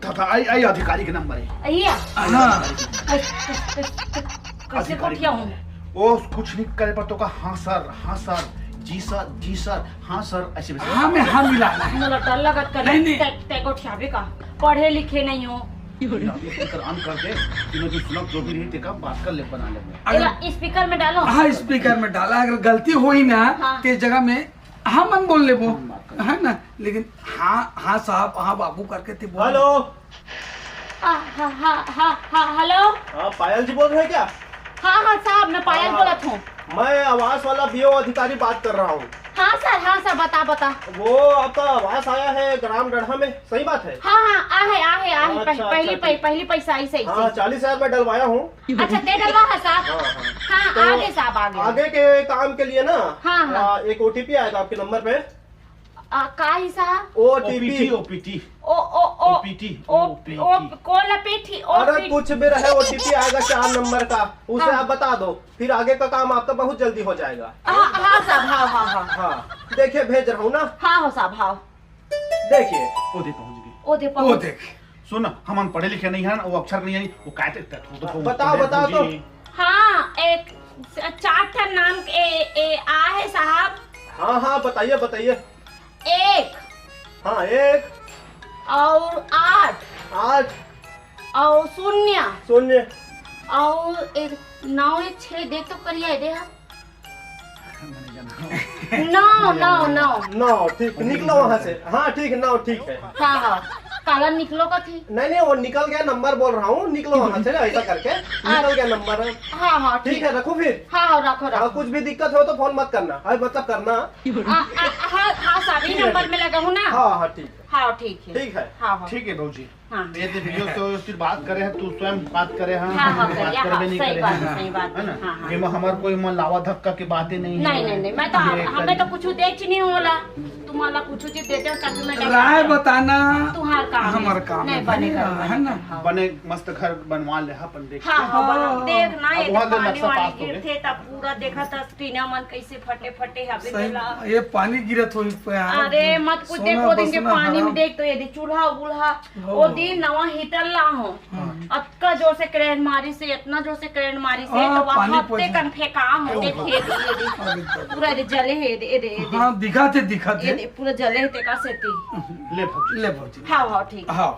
था, था, आई, आई अधिकारी के नंबर है। अइया। हाँ। कैसे, कैसे, कैसे, कैसे अधिकारी कोठिया हूँ? वो कुछ नहीं करे पर तो का, "हाँ सर, हाँ सर, जी सर, जी सर, हाँ सर", ऐसे वैसे। हाँ में हाँ मिला। मोला डर लगत कर। नहीं, नहीं। तै, तै कोठियाबे का? पढ़े लिखे नहीं हो। अभी स्पीकर ऑन कर दे, कि मैं जो सुनब जो भी रही, तेका बात कर ले, बना ले। अगर एला स्पीकर में डालो। हाँ, स्पीकर में डाला, अगर गलती होई ना, हाँ। ते जगह में हाँ मन बोल लेबो, हम बात कर है ना? लेकिन हाँ, हाँ साहब, हाँ बाबू करके ते बोल। हेलो। हाँ, हाँ, हाँ, हाँ, हाँ, हेलो। हाँ, पायल जी बोल रहे हैं क्या? हाँ, हाँ साहब, मैं पायल हाँ, बोलत हूँ। मैं आवास वाला बीओ अधिकारी बात कर रहा हूँ। हाँ सर, हाँ सर, बता, बता। वो आपका आवास आया है ग्राम गढ़ा में, सही बात है? हाँ, हाँ, आ है, आ है, आ है, अच्छा, पह-, अच्छा, पहली, ठीक। पह-, पहली पैसा आई सही हाँ, से। चालीस हजार मैं डलवाया हूँ। अच्छा, दे डलवा है साहब। हाँ, हाँ। हाँ, तो आगे साहब, आगे। आगे के काम के लिए ना, हाँ, हाँ। आ, एक ओटीपी आएगा आपके नंबर पे। आ, का ही साहब? ओटीपी। OPT, OPT. ओ, ओ, ओ, ओपीटी, ओ, ओपीटी। ओ, कौन पीठी? अरे, ओपीटी। कुछ भी रहे, ओटीपी आएगा चार नंबर का, उसे हाँ। आप बता दो, फिर आगे का काम आपका बहुत जल्दी हो जाएगा। हाँ, हाँ साहब, हाँ, हाँ, हाँ। हाँ, देखिए, भेज रहा हूँ ना। हाँ, हो साहब, हाँ। देखिए। ओ दे पहुंच गई। ओ दे ओ पहुंच। देख। सुन, हमन पढ़े लिखे नहीं है ना, वो अक्षर नहीं है, वो कहते थे, तो, तो, बताओ, तो बताओ तो। भौजी। हाँ, एक स-, चार ठन नाम ए, ए, आ है साहब। हाँ, हाँ, बताइए, बताइए। एक। हाँ, एक। और आठ। आठ। और शून्य। शून्य। और एक नौ, एक छः, देख तो करिए, दे हा। नौ, नौ, नौ। नौ, ठीक, निकलो वहाँ से। हाँ, ठीक है, नौ ठीक है। हाँ, हाँ। काला निकलो का थी? नहीं, नहीं, वो निकल गया, नंबर बोल रहा हूँ, निकलो वहाँ से, ऐसा करके। निकल गया नंबर। हाँ, हाँ, ठीक ठीक। है, रखो फिर। हाँ, हाँ, रखो, हाँ, रखो। कुछ भी दिक्कत हो तो फोन मत करना, अरे, मतलब करना। आ, आ, हाँ, हाँ, साहब, ये ठीक है, नंबर ठीक। में लगा हूँ ना। हाँ, हाँ, ठीक है। हाँ, ठीक है। ठीक है। हाँ, हाँ। ठीक है भौजी। हाँ। ये तो वीडियो से फिर बात करे हैं, तू स्वयं बात करे हैं, हाँ, हाँ, हम बात करिया, करबे हाँ, नहीं सही करे बात हैं। है, सही बात है है। ना? हाँ, हाँ। एमा हमार कोई मन लावा धक्का के बातें नहीं नहीं, है। नहीं, नहीं, मैं तो, ये हमें कर तो कुछ देच नहीं होला। तुम्हारा कुछ चीज देते हो ताकि मैं राय बताना तुहार काम है। हमार काम नहीं है, बने है, कर, है बने ना? कर, हाँ। बने मस्त घर बनवा ले, अपन देख हाँ, के। हाँ, बना, हाँ। देख ना, अब ये वहाँ तो पानी नक्शा वानी पास हो गए। गिरथे, तब पूरा देखा था, टीना मन कैसे फटे फटे हवे सही, तेला। ये पानी गिरत होई पे यार। अरे, मत पूछ, सोना देखो दिन के बसना पानी में हराम। देख तो ये दे, चूल्हा उल्हा, हो। वो दिन नवा हीटर ला हो। हाँ। अतका जोर से करंट मारी से, इतना जोर से करंट मारी से, हाँ, तो वहाँ पानी हफ्ते पहुँचा। कन फेंका हो, ओ, देख, ये दे, ये दे। अरे, पूरा ये दे जले है, ये दे, ये दे, ये दे। हाँ, दिखा थे, दिखा ये थे। दे, पूरा जले है, तेका से ती। ले भौजी। ले भौजी। हाँ, हाँ, ठीक। हाँ।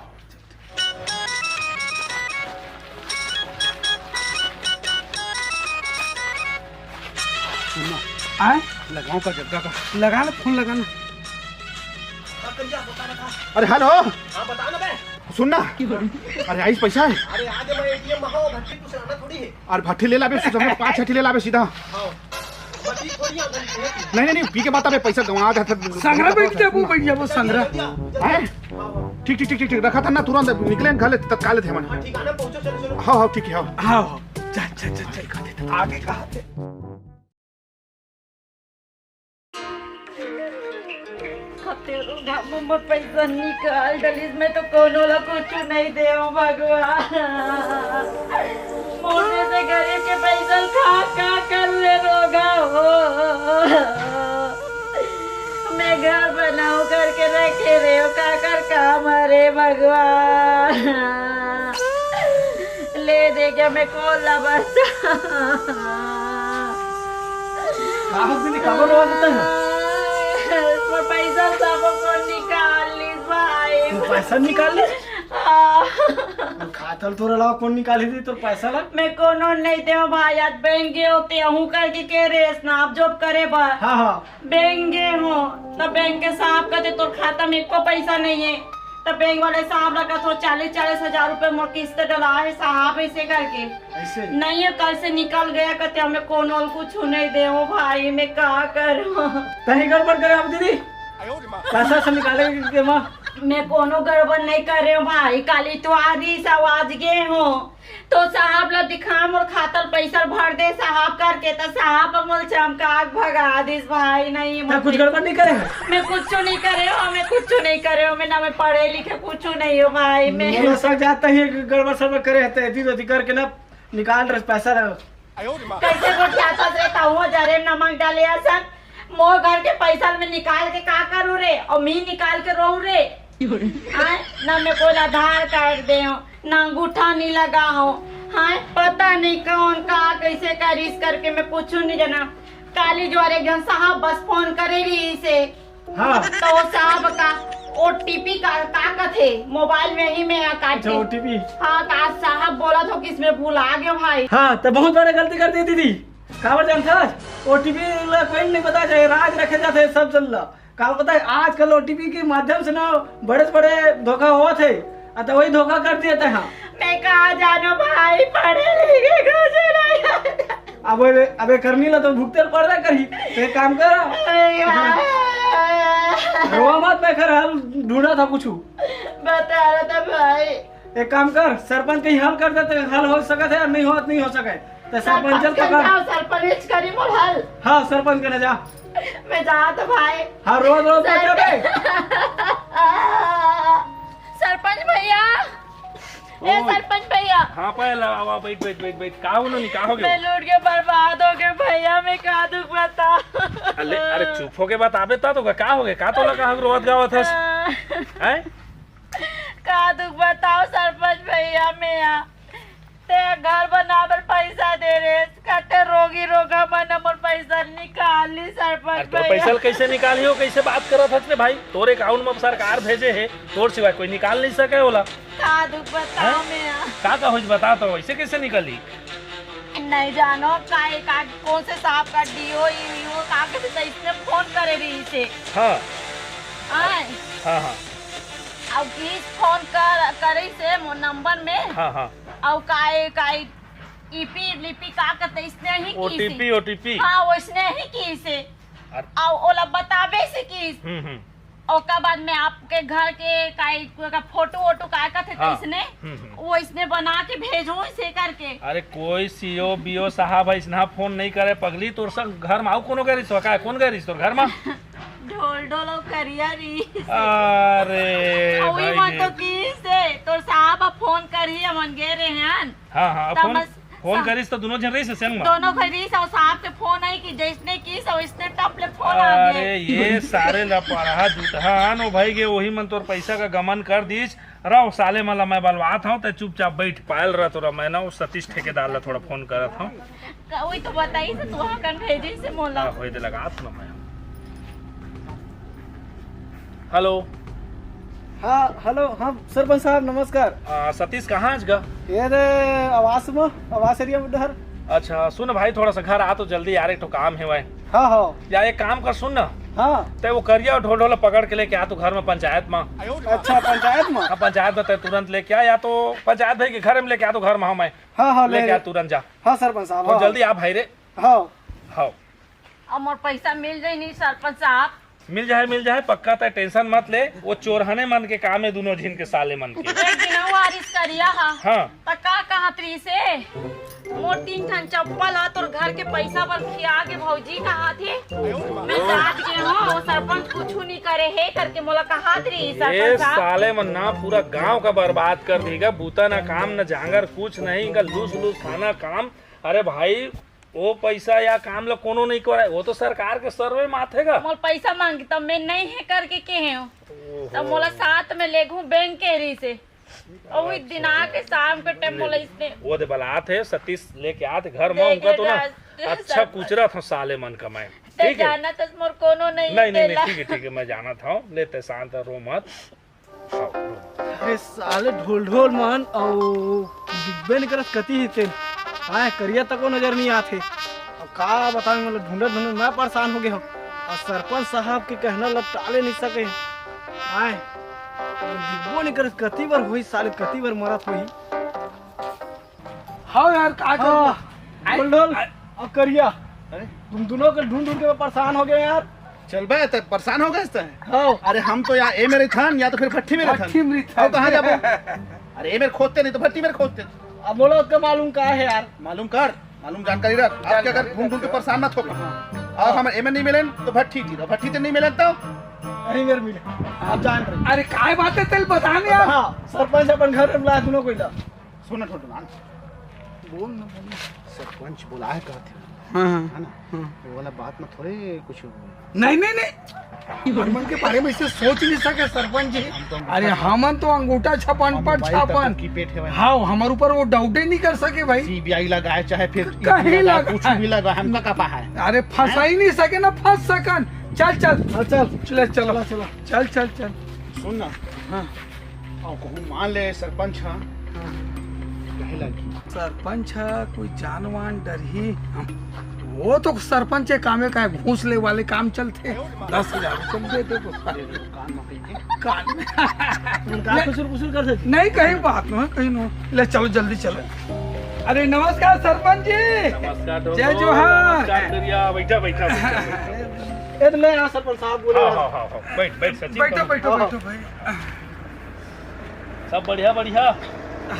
सुनना। आय? लगाओ का जग्गा का। लगा ना, फोन लगा ना। अरे हेलो। हाँ, बता ना बे। सुन ना। अरे आइस पैसा है। अरे आज मैं एटीएम में हूँ, भट्टी कुछ लाना थोड़ी है। अरे भट्टी ले लाबे, सुधा में पाँच छठी ले लाबे सीधा। हाँ। भट्टी थोड़ी है, भट्टी है। नहीं, नहीं, नहीं, पी के बात अबे पैसा गंवा जाता। संग्रह में कितने वो पैसा वो संग्रह? जल्दी आ, जल्दी आ। हैं? हाँ, हाँ। ठीक, ठीक, ठीक, ठीक, ठीक, रखा था ना, तुरंत निकले, घर ले, तत्काल थे मन। हाँ, ठीक है ना, पहुँचो, चलो, चलो। हाँ, हाँ, ठीक है, हाँ। हाँ, हाँ। जा, जा, जा, जा, आगे कहाँ थे? तेरो घाम में पैसा निकाल डलिस, मैं तो कोनो ला कुछ नहीं देव भगवान। मोटे से गरीब के पैसा खा का कर ले रोगा हो। मैं घर बनाऊ करके रखे रे हो, का कर काम रे भगवान। ले दे के मैं कोला बचा। का हो दीदी, काबर रोवत हस? मोर पैसा सब कोन निकाल लिस भाई। तू पैसा निकाल लिस? हाँ। तोर खाता ल तोर अलावा कोन निकाली दी तोर पैसा ला? मैं कोनो नहीं देव भाई, आज बैंक गए होते हूँ करके के रे स्नाप जॉब करे बर। हाँ, हाँ। बैंक गए हो, त बैंक के साहब कहते तोर खाता में एको पैसा नहीं है। त बैंक वाले साहब ला कथो चालीस, चालीस हजार रुपए मोर किस्त डला है साहब, ऐसे करके। ऐसे? नहीं है, कल से निकल गया कहते, हमें कोनो कुछ नहीं दे हो भाई, मैं का करूँ? तही गड़बड़ करे अब दीदी, पैसा से निकाले के माँ। मैं कोनो गड़बड़ नहीं करे हो भाई, काली तो आधी सवाज गए हो। तो साहब ला दिखा मोर खाता ल पैसा भर दे साहब करके, त साहब मोल चमका के भगा दिस भाई। नहीं, तैं कुछ गड़बड़ नहीं करे है? मैं कुछ नहीं करे हो, मैं कुछ नहीं करे हो, मैं ना मैं पढ़े लिखे कुछ नहीं हो भाई। मैं मोला सब जाता ही गड़बड़ सड़बड़ करे है, एती ओती करके ना निकाल रहे पैसा ला। कैसे गोठियाथस रे, तहूँ जरे नमक डाले असन। मोर घर के पैसा ल मैं निकाल के का करूँ रे, और मी निकाल के रोऊ रे। आय, ना मैं कोई आधार कार्ड दे हो, ना अंगूठा नहीं लगा हो। हाँ, पता नहीं कौन का कैसे करिस करके मैं कुछ नहीं जाना। काली जो एक जन साहब बस फोन करे रही से। हाँ। तो वो साहब का ओटीपी का, का कथे मोबाइल में ही मैं काट अच्छा, दे। ओटीपी। हाँ, का साहब बोला था कि इसमें भुला गयो भाई। हाँ, तो बहुत बड़े गलती कर दी दीदी। काबर जानथस? ओटीपी ला कोई नहीं बता जाए, राज रखे जाथे सब जन ला। का पता है, आजकल ओटीपी के माध्यम से ना बड़े से बड़े धोखा होवत है। आ, तो वही धोखा कर दिए तैं, हाँ। मैं कहाँ जानो भाई, पढ़े लिखे कुछ नहीं। अब, अबे करनी ला तो भुगते पड़बे करही। तो एक काम कर। अरे यार। रोवा मत, मैं खैर हल ढूंढा था कुछ। बता रहा था भाई। एक काम कर, सरपंच कहीं हल कर दे, तो हल हो सकत है, नहीं हो, नहीं हो सके। तो सरपंच सरपंच के पकड़। जाओ, सरपंच करी मोर हल। हाँ, सरपंच के ना जा। मैं जात भाई। हाँ, रोज रोज मत जाबे। सरपंच भैया, ए ओए। सरपंच भैया। हाँ पायल, आवा, आवा, बैठ, बैठ, बैठ, बैठ। का हो नोनी, का हो गयो? मैं लूट के बर्बाद हो गए भैया, मैं का दुख बता। अरे, अरे चुप होके बताबे ता तो का, का हो गए? का तोला का हो रोवत गावत हस? हैं? का दुख बताओ सरपंच भैया, मैं आ ते घर बनाबर पैसा दे रहे, कते रोगी रोगा मन मोर पैसा निकाल ली सरपंच अरे तोर भैया। पैसा ल कैसे निकाली हो, कैसे बात करत हस रे भाई? तोर अकाउंट में सरकार भेजे है, तोर सिवाय कोई निकाल नहीं सके ओला। का दुख बताओ हैं? मैं आ। का का होइस बता तो, ऐसे कैसे निकली? नहीं जानो का, का कौन से साहब का डीओ ईओ का के तो इसने फोन करे रही से। हाँ। आए। हाँ, हाँ। अब किस फोन कर, करे से मोर नंबर में। हाँ, हाँ। अउ काय, काय ईपी लिपी का कथे, इसने ही की से। OTP, OTP. हाँ, वैसने ही की से। अर- अउ ओला बताबे से की। हम्म, हम्म। ओकर बाद में आपके घर के काई, कोई का फोटो वोटो काय कथे हाँ। तइसने, हम्म, हम्म। वो इसने बना के भेजो इसे करके। अरे कोई सीओ बीओ साहब है, इसना फोन नहीं करे पगली, तोर संग घर में आऊ कोनो गए रहिस हो का? कौन गए रहिस तोर घर में? ढोल ढोल अउ करिया रहिस। अरे अउ ई भाई मन रे। तो की से तोर साहब अब फोन करही, हमन गे रहे हन। हाँ, हाँ, त फोन, बस फोन सा- करिस त दुनो झन रहिस संग में। दोनों घर रहिस अउ साहब के फोन आई कि जइसने किस अउ इसने टप ले फोन आ अरे गए। ये सारे लपड़हा जुटहा न ओ भाई गे, वही मन तोर पैसा का गमन कर दिस। रहो साले मन ला मैं बलवात हूँ, ते चुपचाप बैठ पायल रह तोरा, मैं ना वो सतीश ठेकेदार ला थोड़ा फोन करत हूँ। का-, वही तो बताई से तू कन भेजी से मोला। हाँ, होए दे लगात ना मैं। हेलो। हाँ, हेलो, हाँ, सरपंच साहब, नमस्कार। आ, सतीश, कहाँ आज गा? ये रे, आवास में, आवास एरिया में उधर। अच्छा, सुन भाई, थोड़ा सा घर आ तो जल्दी यार, एक ठो काम है भाई। हाँ, हाँ। या एक काम कर, सुन ना। हाँ। ते वो करिया ढोल ढोल पकड़ के लेके आ तू घर में, पंचायत में। अच्छा, पंचायत में? हाँ, पंचायत में ते तुरंत लेके आ, या तो पंचायत भाई के घर में लेके आ तू घर में, हाँ, मैं। हाँ, हाँ, ले लेके आ ले। तुरंत जा। हाँ, सरपंच साहब, और हाँ। जल्दी आ भाई रे। हाँ। हाँ। अब मोर पैसा मिल जाई नहीं सरपंच साहब? मिल जाए, मिल जाए, पक्का। तय टेंशन मत ले, वो चोरहने मन के काम है, दोनों झिन के साले मन के। एक दिन वो आरिस करिया हा। हाँ। त का कहत रही से? मोर तीन ठन चप्पल हा तोर घर के पैसा बर खिया के भौजी कहा थे। मैं जात गे हूँ, वो सरपंच कुछ नहीं करे हे करके मोला कहत रही ए सरपंच साहब। साले मन ना पूरा गांव का बर्बाद कर देगा, बूता ना काम ना जांगर कुछ नहीं, इनका लूस लूस खाना काम। अरे भाई, वो पैसा या काम ला कोनो नहीं करे, वो तो सरकार के सर्वे माथे गा। मोर पैसा मांगी तब मैं नहीं है करके कहे हूँ। ओहो। तब मोला साथ में लेगू बैंक के रही से। अउ एक दिन आके शाम के टाइम मोला इसने वो दे बलात है, सतीश लेके आत घर में, उनका तो ना अच्छा कुचरा था साले मन का मैं। ठीक है? जाना तो मोर कोनो नहीं नहीं, नहीं, नहीं, ठीक है, ठीक है, मैं जाना था। लेते शांत, रो मत। अरे साले ढोल ढोल मन अउ दिखबे नहीं करत कती ही तेन। आए करिया तको नजर नहीं आथे। अब का बताऊं, मतलब ढूंढत ढूंढत मैं परेशान हो गया हूँ। और सरपंच साहब के कहना ला टाले नहीं सके। आए दिखबो नहीं करत, कती बार होई साले, कती बार मरत होई। हाँ यार, का करबो? हाँ, ढोल ढोल और करिया। अरे? तुम दोनों के ढूंढ ढूंढ के मैं परेशान हो गया यार। चल बे, ते परेशान हो गए ते? हाँ। अरे हम तो या ए मेरे थान या तो फिर भट्टी मेरे थान। भट्टी मेरे थान। अब कहाँ जाबो? अरे ए मेरे खोदते नहीं तो भट्टी मेरे खोदते। अब बोलो, उसका मालूम का है यार? मालूम कर, मालूम जानकारी रख। आपके अगर ढूंढ ढूंढ के परेशान मत हो। हाँ। और हमारे ए में नहीं मिले तो भट्टी जी, भट्टी ते नहीं मिले तो नहीं मेरे मिले। आप जान रहे। अरे काय बात है, तेल बता नहीं यार। हाँ, सरपंच अपन घर में बुलाया दोनों को इधर। सुन ना, छोटू लाल। बोल ना, बोल ना। सरपंच बोला है कहत है। हाँ, हाँ। है ना? हाँ। वो वाला बात में थोड़े कुछ नहीं, नहीं, नहीं। हमर मन के बारे में इसे सोच नहीं सके सरपंच जी। हम तो अंगूठा अरे छाप-, हमन तो अंगूठा छापन हम पर mobile तक छापन। की पेट है भाई। हाँ, हमारे ऊपर वो डाउटे नहीं कर सके भाई। सीबीआई लगाए चाहे फिर कहीं ईडी लगाए, लगाए। कुछ भी लगाए, हमका का पा है? अरे फंसा ही नहीं सके ना, फंस सकन। चल, चल। हाँ, चल। चले, चलो। चला, चला। चल, चल, चल। सुन ना। हाँ। और कहूँ मान ले सरपंच हा, हाँ। कहे लगी। सरपंच हा, कोई जान वान डरही? वो तो सरपंच के कामे का है, घूस ले वाले काम चलथे। दस हजार रुपये दे दे तो। कान में कहीं के। कान में। उनका ले। कुसुर कुसुर कर दे। नहीं, कहीं बात नहीं, कहीं नो। ले चलो, जल्दी चलो। अरे नमस्कार सरपंच जी। नमस्कार ढोल जय ढोल, जोहार। नमस्कार करिया, बैठा, बैठा, बैठा। ए, तो मैं यहाँ सरपंच साहब बोले हाँ, रहा। हाँ, हाँ, हाँ। बैठ, बैठ, सचिन, बैठो, बैठ। बैठो, हाँ, बैठो हाँ। भाई। सब बढ़िया, बढ़िया।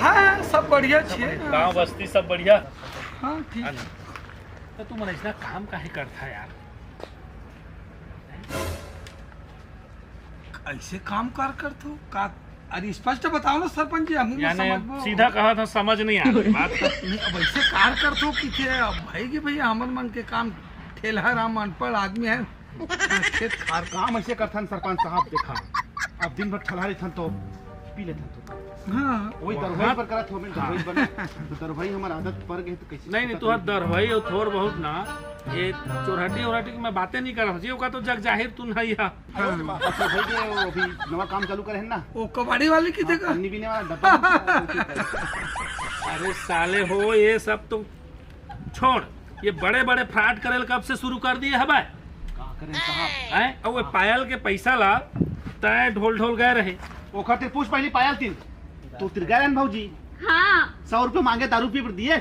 हाँ, सब बढ़िया सब छिए। बढ़िया। गाँव बस्ती सब बढ़िया। हाँ, ठीक। हाँ ना। तो तुम ऐसा काम काहे करता यार? ऐसे काम कार करथो का? अरे स्पष्ट बताओ ना सरपंच जी, हमहू यानी समझबो। सीधा कहा था, समझ नहीं आ रही बात। नहीं, अब ऐसे कार करथो कि थे, अब भाई कि भैया हमर मन के काम, ठेलहा राम अनपढ़ आदमी है, खेत खार काम ऐसे करथन सरपंच साहब, देखा, अब दिन भर ठलहा रहिथन तो पी लेथन तो। हाँ। वही दरवाई हाँ। पर करत हो, मैं हाँ। दरवाई पर, तो दरवाई हमार आदत पड़ गई तो कैसे नहीं, नहीं, छोटा तुहर कर दरवाई और थोर बहुत ना, ये चोरहटी ओरहटी की मैं बातें नहीं करत जी, ओका तो जग जाहिर तू नहीं है। हाँ। अच्छा भाई, ये वो अभी नवा काम चालू करे हैं ना? वो कबाड़ी वाले की हाँ, जगह? पन्नी बीने वाला डब्बा। अरे साले हो, ये सब तो छोड़, ये बड़े बड़े फ्रॉड करे कब से शुरू कर दिए हबे? का करें साहब? हैं? और वो पायल के पैसा ला तय ढोल ढोल गए रहे। ओकर तिर पूछ पहली पायल तिर। तू तिर गए रहन भौजी? हाँ। सौ रुपये मांगे, दारू पी पर दिए?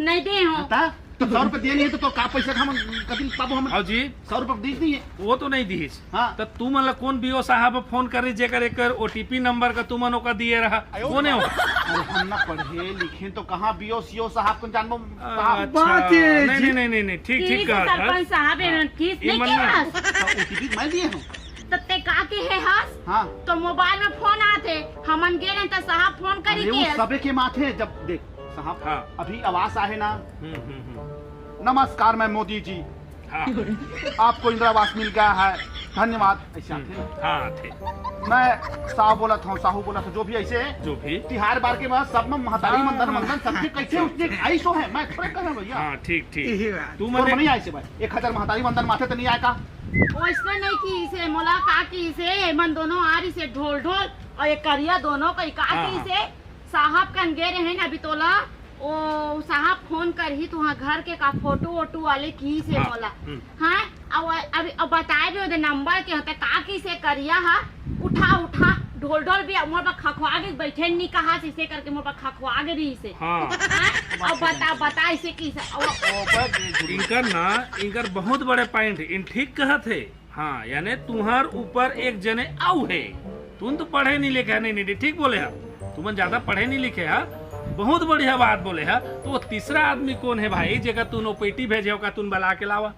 नहीं दे हो। बता। तो सौ रुपये दिए नहीं है तो, तो का पैसा हम कभी पाबो हम? हाँ जी। सौ रुपये दीस नहीं है। वो तो नहीं दीस। हाँ। तो तुमन ला कौन बीओ साहब फोन करी जेकर एकर ओटीपी नंबर का तुमन ओका दिए रहा? कोने हो? अरे हम ना पढ़े लिखे तो कहाँ बीओ सीओ साहब को जानबो साहब? अच्छा। बात है नहीं, जी। नहीं, नहीं, नहीं, नहीं, ठीक, ठीक कहा था। सरपंच साहब, हाँ। एमन किस ये नहीं मन ना। किया? तो ओटीपी मैं दिए हूँ। तो ते का के है हस? हाँ। तो मोबाइल में फोन आथे, हमन गे रहे तो साहब फोन करी अरे के वो हस। सबे के माथे जब देख साहब, हाँ। अभी आवास आहे ना। हम्म, हम्म, हम्म। नमस्कार, मैं मोदी जी। हाँ। आपको इंदिरा आवास मिल गया है, धन्यवाद। ऐसे आथे ना। हाँ, थे। मैं साहू बोलत हूँ, साहू बोलत हूँ, जो भी ऐसे है। जो भी। तिहार बार के बाद सब में महतारी हाँ। मंदन, मंदन सबके कैसे उठने आई सो है, मैं थोड़े कह रहा भैया। हाँ, ठीक, ठीक। यही बात। तू और मने मने आई से भाई, एक हजार महतारी मंदन माथे तो नहीं आया का? वैसने नहीं किसे, मोला का किसे, मन दोनों आ रही से ढोल ढोल और ये करिया दोनों का का हाँ, किसे। हाँ। साहब कन गे रहे ना अभी तोला, ओ साहब फोन करही तुहा घर के का फोटो वोटो वाले किसे हाँ, मोला। हम्म। हाँ, अब, अब, अब बताए भी ओदे नंबर के होते का किसे करिया हा, उठा, उठा, ढोल, ढोल भी मोर बा खखवा के बैठे नहीं कहा से, इसे करके मोर बा खखवा के रही से। हाँ। हाँ? अब बता, बता इसे किसे, अब इनकर ना, इनकर बहुत बड़े पॉइंट, इन ठीक कहत है। हाँ, यानी तुम्हार ऊपर एक जने आऊ है। तुम तो पढ़े नहीं लिखे, नहीं, नहीं, नहीं, ठीक बोले हा। तुमन ज्यादा पढ़े नहीं लिखे हा, बहुत बढ़िया बात बोले हा। तो वो तीसरा आदमी कौन है भाई, जेकर तुम ओपीटी भेजे हो, का तुम बला के लावा?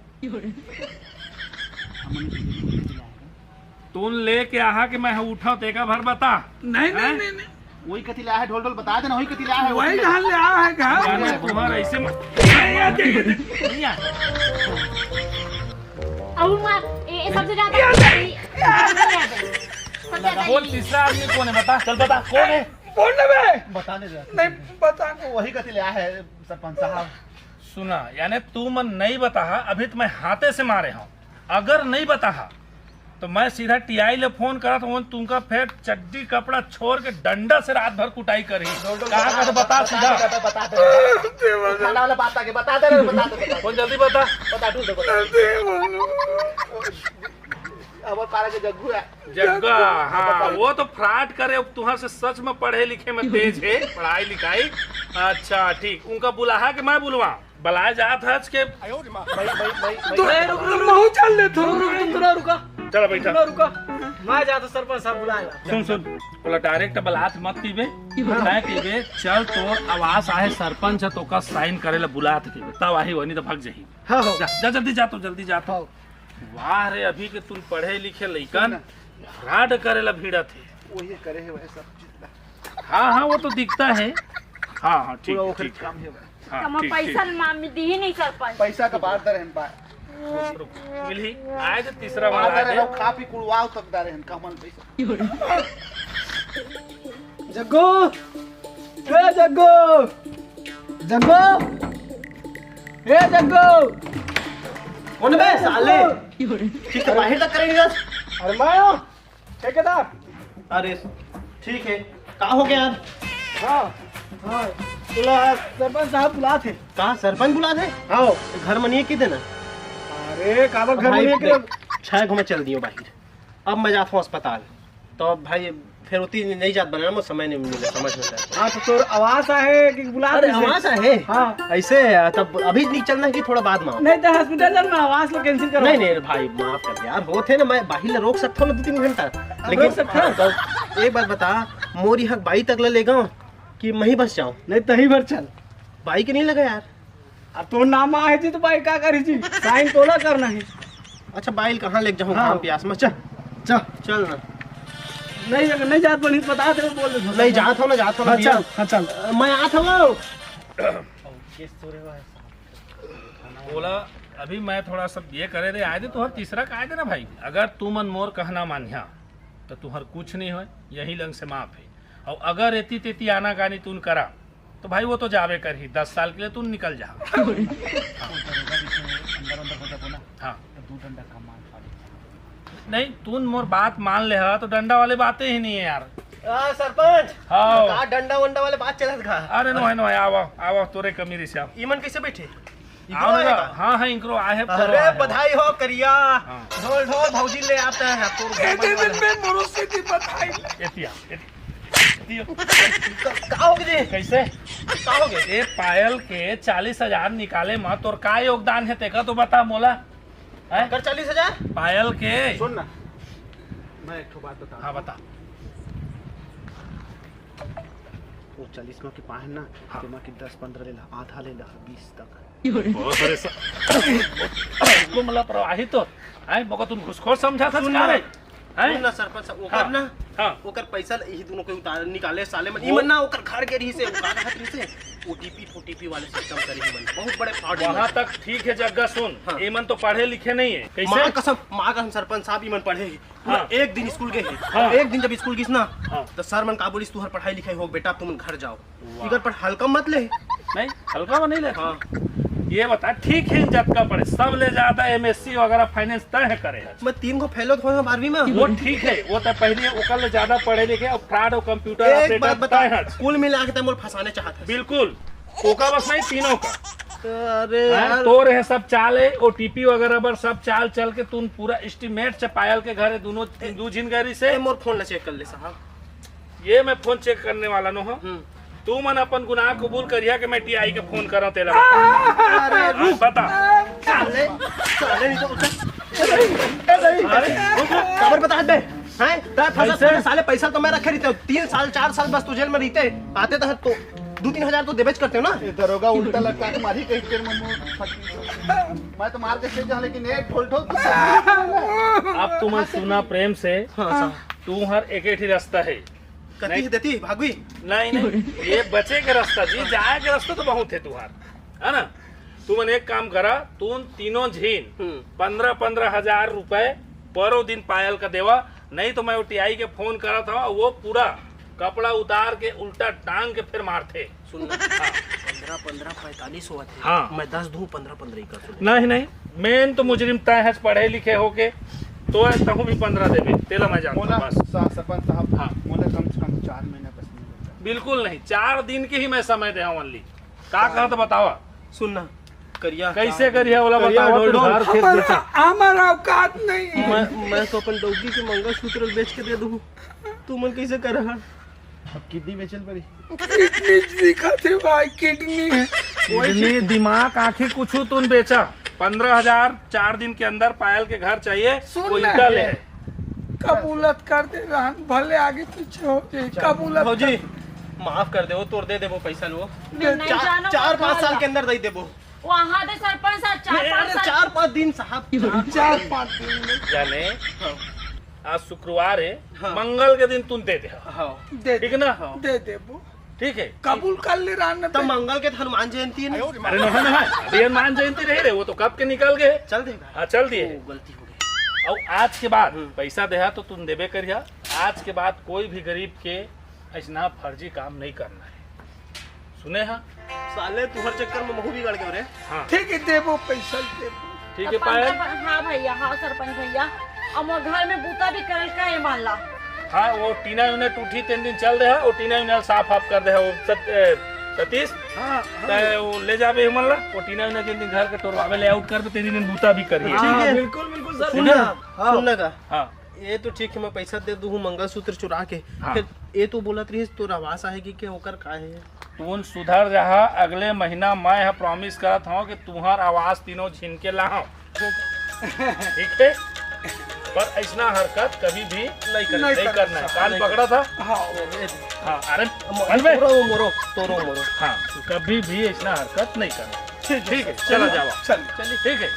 तुम लेके आहा कि मैं उठा, तेका भर बता। नहीं, नहीं, हैं? नहीं, नहीं। वही कति लाया है, ढोल ढोल बता देना, वही कति लाया है, वही वही। ढाल ले आया है, कहाँ? जाने तुम्हारा ऐसे मत। नहीं आते। नहीं आते। अउ माँ, ए, ए, सबसे ज्यादा ये, ये, ये, ये, सबसे ज्यादा बोल, ये। तीसरा आदमी कौन है? बता, चल बता, कौन है? बोल ना बे। बताने दे। नहीं, बता। वही कति लाया है, सरपंच साहब। सुना, यानी तू मन नहीं बताहा, अभी तो मैं हाथे से मारे हूँ। अगर नहीं बताहा, तो मैं सीधा टीआई ले फोन करत हूँ, तुमका फिर चड्डी कपड़ा छोड़ के डंडा से रात भर कुटाई करही। ढोल, ढोल, कहाँ बता, का तो बता बता, सीधा। बता, बता, बता, बता। खाना वाला बात आगे बता दे रे, बता दे, बता दे। कौन जल्दी बता। बता, ढूंढ दे, बता। अब पारा के जग्गू है। जग्गा, हाँ, वो तो फ्रॉड करे, अब तुहार से सच में पढ़े लिखे में तेज है, पढ़ाई लिखाई। अच्छा, ठीक, उनका बुलाहा के मैं बुलवा? बलाए जात हच के। भाई, भाई, भाई, भाई। तो ए, रुक, रुक, रुक। महू चल ले, थोड़ा रुक, रुक, रुक, थोड़ा रुका। चल, बैठा। थोड़ा रुका। मैं जात सरपंच साहब बुलाएगा। सुन, सुन, बोला डायरेक्ट बलात मत पीबे। हाँ। मैं पीबे, चल, तोर आवास आहे, सरपंच है, तोका साइन करे ला बुलात पीबे। तब आही, वनी तो भाग जाही। हाँ, हो। जा, जा, जल्दी जा, तो जल्दी जा, तो। हाँ। वाह रे, अभी के तुम पढ़े लिखे लइकन सुन ना। फ्रॉड करे ला भिड़त है। वही करे है, वही सब चीज। हाँ, हाँ, वो तो दिखता है। हाँ, हाँ, ठीक पूरा है, ओखर ठीक है। काम है भाई। हाँ, कमा ठीक, पैसा ठीक। मा-, मी दी ही नहीं सरपंच। पैसा का बात दर है बा। रुक, मिलही। आए तो तीसरा वाला बात दर आए है, थे। खा पी कुड़वाओ तक दर है, कमल पैसा। जग्गू, ए जग्गू, जग्गू, ए जग्गू। कौन बे साले? ठीक है, बाहर तक करेंगे बस। अरे मैं हूँ, ठेकेदार। अरे ठीक है, का हो गया यार? हाँ, हाँ, बोला सरपंच साहब बुलात है। कहाँ सरपंच बुलात है? हाँ। घर मनिए की देना? अरे काबर घर भाई, मनिए के? छह घुमा चल दियो बाहर। अब मैं जात हूँ अस्पताल, तो अब भाई फिर उतनी नहीं जात बना, मुझे समय नहीं मिले, समझ में आता है। हाँ, तो तोर आवास आहे कि बुला अरे, दे से? आवास आहे? हाँ। ऐसे है, तब अभी नहीं चलना है कि थोड़ा बाद में आओ? नहीं, तो हॉस्पिटल चल, मैं आवास को कैंसिल करो। नहीं, नहीं, भाई, माफ कर दे यार, होते ना, मैं बाहिर ले रोक सकता हूँ ना दो तीन घंटा, अब लेकिन रोक सकता हूँ। हाँ, तो एक बात बता, मोरी हक बाई तक ले लेगा कि मैं ही बस जाऊँ? नहीं, तही भर चल। बाई के नहीं लगा यार। अब तोर नाम आहे जी, तो भाई का करी जी? साइन तोला करना है। अच्छा, बाइल कहाँ लेके जाऊँ? हाँ। काम प्यास में, चल। चल। चल ना। नहीं, अगर नहीं जात बनी, बता दे, बोल दे। नहीं, जात हो ना, जात हो ना, हाँ, भैया। चल, हाँ, चल। अ, मैं आत हूँ। बोला, अभी मैं थोड़ा सा ये करे रे, आए दे, तोहर तीसरा का आए दे ना भाई। अगर तू मन मोर कहना मानिया, तो तुहर कुछ नहीं होय, यही लंग से माफ है। और अगर एती तेती आना गानी तून करा, तो भाई वो तो जावे करही, दस साल के लिए तू निकल जा। अंदर अंदर हो जाबो ना, हाँ। तो दू डंडा का मार फाड़। नहीं, तून मोर बात मान ले हा, तो डंडा वाले बातें ही नहीं है यार। आ, सरपंच, हाँ। का डंडा वंडा वाले बात चलत का? अरे नो है, नो है, आवा, आवा, तोरे कमी रिश्या। ईमन कैसे बैठे? आओ ना, हाँ, हाँ, इनकरो आहे, अरे, बधाई हो, करिया। हाँ। ढोल, ढोल, भौजी ले आता है, तोर एते दिन में मोरो से दी बधाई। एतिया, एतिया। का, का हो गे? कैसे? का हो गे? ए, पायल के चालीस हजार निकाले म तोर का योगदान हे, तेका तो बता मोला। हैं? कर चालीस हजार? पायल के। सुन ना, मैं एक ठो बात बता। हाँ, बता। वो चालीस मा के पाए ना, हाँ। तेमा के दस पंद्रह ले ला, आधा ले ला, बीस तक। बहुत परेशान। को मतलब प्रवाहित तो, हैं? मगर तुम घुसखोर समझा था सुन ना। रे? हैं? सुन ना सरपंच साहब, ओकर हाँ, ना, हाँ। ओकर पैसा ल-, यही दोनों के उतार निकाले साले मन। वो इमन ना ओकर घर के रही से, ओकर घर रही से, ओटीपी फोटीपी वाले सिस्टम करे ही मन। बहुत बड़े फ्रॉड वहाँ तक ठीक है जग्गा, सुन, हाँ। इमन तो पढ़े लिखे नहीं है। कैसे? माँ कसम, माँ कसम सरपंच साहब, इमन पढ़े ही। हाँ। एक दिन स्कूल गए ही। हाँ। एक दिन जब स्कूल गिस ना, हाँ। तो सर मन का बोलिस, तुहर पढ़ाई लिखाई हो बेटा, तुम घर जाओ। वाह। इकर पर हल्का मत ले। नहीं, हल्का में नहीं लेता। हाँ। ये बता, ठीक है, जतका पढ़े, सब ले ज्यादा एमएससी वगैरह फाइनेंस तय है करे। मैं तीन गो फेल होत होय बारहवीं में। वो ठीक है, वो तो पहले ओकर ले ज्यादा पढ़े लिखे और फ्रॉड और कंप्यूटर एक ऑपरेटर बात बता, तय है। कुल मिला के तय मोर फंसाने चाहत है। बिल्कुल, ओका बस नहीं, तीनों का। अरे हैं, यार। तोर है सब चाल है, ओटीपी वगैरह पर सब चाल चल के तुम पूरा एस्टिमेट से पायल के घर है, दोनों, दू झिन गरी से। ए, मोर फोन ला चेक कर ले साहब। ये मैं फोन चेक करने वाला नो हूँ। हम्म। तू मन अपन गुनाह कबूल करिया कि मैं टीआई के फोन करा तेला। अरे हाँ, रुक। बता। साले, साले नहीं तो उठा। ए, नहीं, ए, नहीं। अरे, रुक, रुक। काबर बता दे। हैं? तय फंसा कैसे? थोड़े साले पैसा तो मैं रखे रहितेंव। तीन साल, चार साल बस तो जेल में रहिते। आते तो, तो दू तीन हजार तो देबेच करते हो ना। ए, दरोगा उल्टा लटका के मारी कहीं के मन में। मैं तो मार के चल जाऊँ, लेकिन एक ठोल ठोल तो अब तुम सुना प्रेम से। हाँ, हाँ। तुम्हर एक ही रास्ता है। कति नहीं। देती भागवी? नहीं, नहीं, ये बचे के रास्ता जी, जाए के रास्ता तो बहुत है तुम्हार, है ना? तुमन एक काम करा, तुम तीनों झीन हम्म। पंद्रह पंद्रह हजार रुपए परो दिन पायल का देवा, नहीं तो मैं वो टीआई के फोन करा था, वो पूरा कपड़ा उतार के उल्टा टांग के फिर मारते। सुन ना, हाँ। पंद्रह पंद्रह पैंतालीस होवत हे। हाँ। मैं दस दूं, पंद्रह पंद्रह ही कर सुन। नहीं, नहीं, मेन तो मुजरिम तय है, पढ़े लिखे होके, तो है, तहूँ भी पंद्रह देबे, तेला मैं जानता मोला हूँ, बस। सा-, सरपंच साहब, हाँ। मोला कम से कम चार महीना बस नहीं मिलता। बिल्कुल नहीं, चार दिन के ही मैं समय दे हूँ only। का कहा तो बतावा। सुन ना, करिया। कैसे करिया वाला करिया बतावा, डोल, डोल। घर खेत हमर, बेचा। हमर औकात नहीं है। मैं, मैं तो अपन डौकी के मंगलसूत्र बेच के दे दूँ। तू मन कैसे कर रहा? अब किडनी बेचल पड़ी। किडनी दिखत हे भाई, किडनी। किडनी, दिमाग, आँखी कुछ तुम बेचा। पंद्रह हजार चार दिन के अंदर पायल के घर चाहिए, सुन वो ना। इनका ले। कबूलत कर दे रहन, भले आगे पीछे हो जाए, कबूलत भौजी, कर। माफ कर दे, वो तोर दे देबो पैसा लो। मैं नहीं चार, जानव, चार पाँच साल के अंदर दे देबो। वहाँ दे सरपंच साहब, चार नहीं, पाँच अरे, साल। चार पाँच दिन साहब, चार चार पाँच दिन में। जाने, हाँ। आज शुक्रवार है, हाँ। मंगल के दिन तुम दे दे। हाँ। दे ठीक ना? दे, दे देबो। ठीक है। कबूल कर ले राम ने तब पे। मंगल के तो हनुमान जयंती है ना? अरे नहीं, नहीं, अभी हनुमान जयंती रही रे, वो तो कब के निकल गए। चल देगा। हाँ, चल दिए। ओ, गलती हो गई। और आज के बाद हम्म। पैसा देहा तो तुम देबे करिया। आज के बाद कोई भी गरीब के ऐसना फर्जी काम नहीं करना है, सुने हा? साले तुहर चक्कर में महू बिगड़ गयो रे। हाँ। ठीक है, देबो पैसा, देबो। ठीक है, अब पायल। पंद्रह, हाँ भैया, हाँ सरपंच भैया, अब मोर घर में बूता भी करल का ये मान ला। हाँ, वो टीना वीना टूटी तेन दिन चल दे हा, वो टीना वीना साफ आप कर दे हा, वो सत-, ए, सतीश, हाँ, हाँ। तै वो ले जाबे हमन ला, वो टीना वीना जिन दिन घर के टोरवावे ले आउट कर दे, तेन दिन बूता भी करिए। हाँ, ठीक है। बिल्कुल, बिल्कुल सर। सुन ना, हाँ। सुन ना का? हाँ। ये तो ठीक है, मैं पैसा दे दूँ मंगलसूत्र चुरा के। हाँ। फिर ये तो बोलत रहिस तोर आवास आहे कि क्या ओकर का है? तुन सुधर जहा, अगले महीना मैं ह प्रॉमिस करत हूँ कि तुहर आवास तीनों छीन के लाहूँ। ठीक है? पर ऐसना हरकत कभी भी नहीं कर-, नहीं नहीं कर-, करना है। कान नहीं पकड़ा था? हाँ, वो, ये हाँ, अरे, मो-, अरे बे। तोरो मोरो, तोरो मोरो। हाँ, कभी भी ऐसना हरकत नहीं करना। ठीक है, ठीक है, चला चलिए, जावा। चलिए। ठीक है,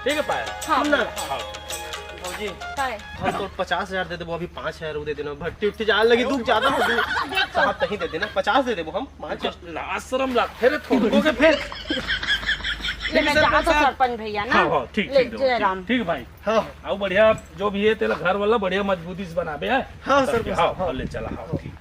ठीक है पायल। हाँ, सुन ना। हाँ। भौजी, काय? हम तो पचास हजार दे देबो, अभी पाँच हजार वो दे देना, भट्टी उट्टी जाए लगी, दुख ज्यादा हो गई। देख तो। साहब, तहीं दे देना, पचास दे देबो हम, पाँच। लाज शरम लागथे रे थोड़को के फेर। ले, मैं जात हूँ सरपंच भैया ना। हाँ, हाँ, ठीक, ले, ठीक, जय ठीक, राम। ठीक भाई। हाँ। आओ बढ़िया, जो भी है तेला घर वाला बढ़िया मजबूती से बनाबे है। हाँ, सरपंच हाँ, साहब, हाँ। ले चला, हाँ, ठीक।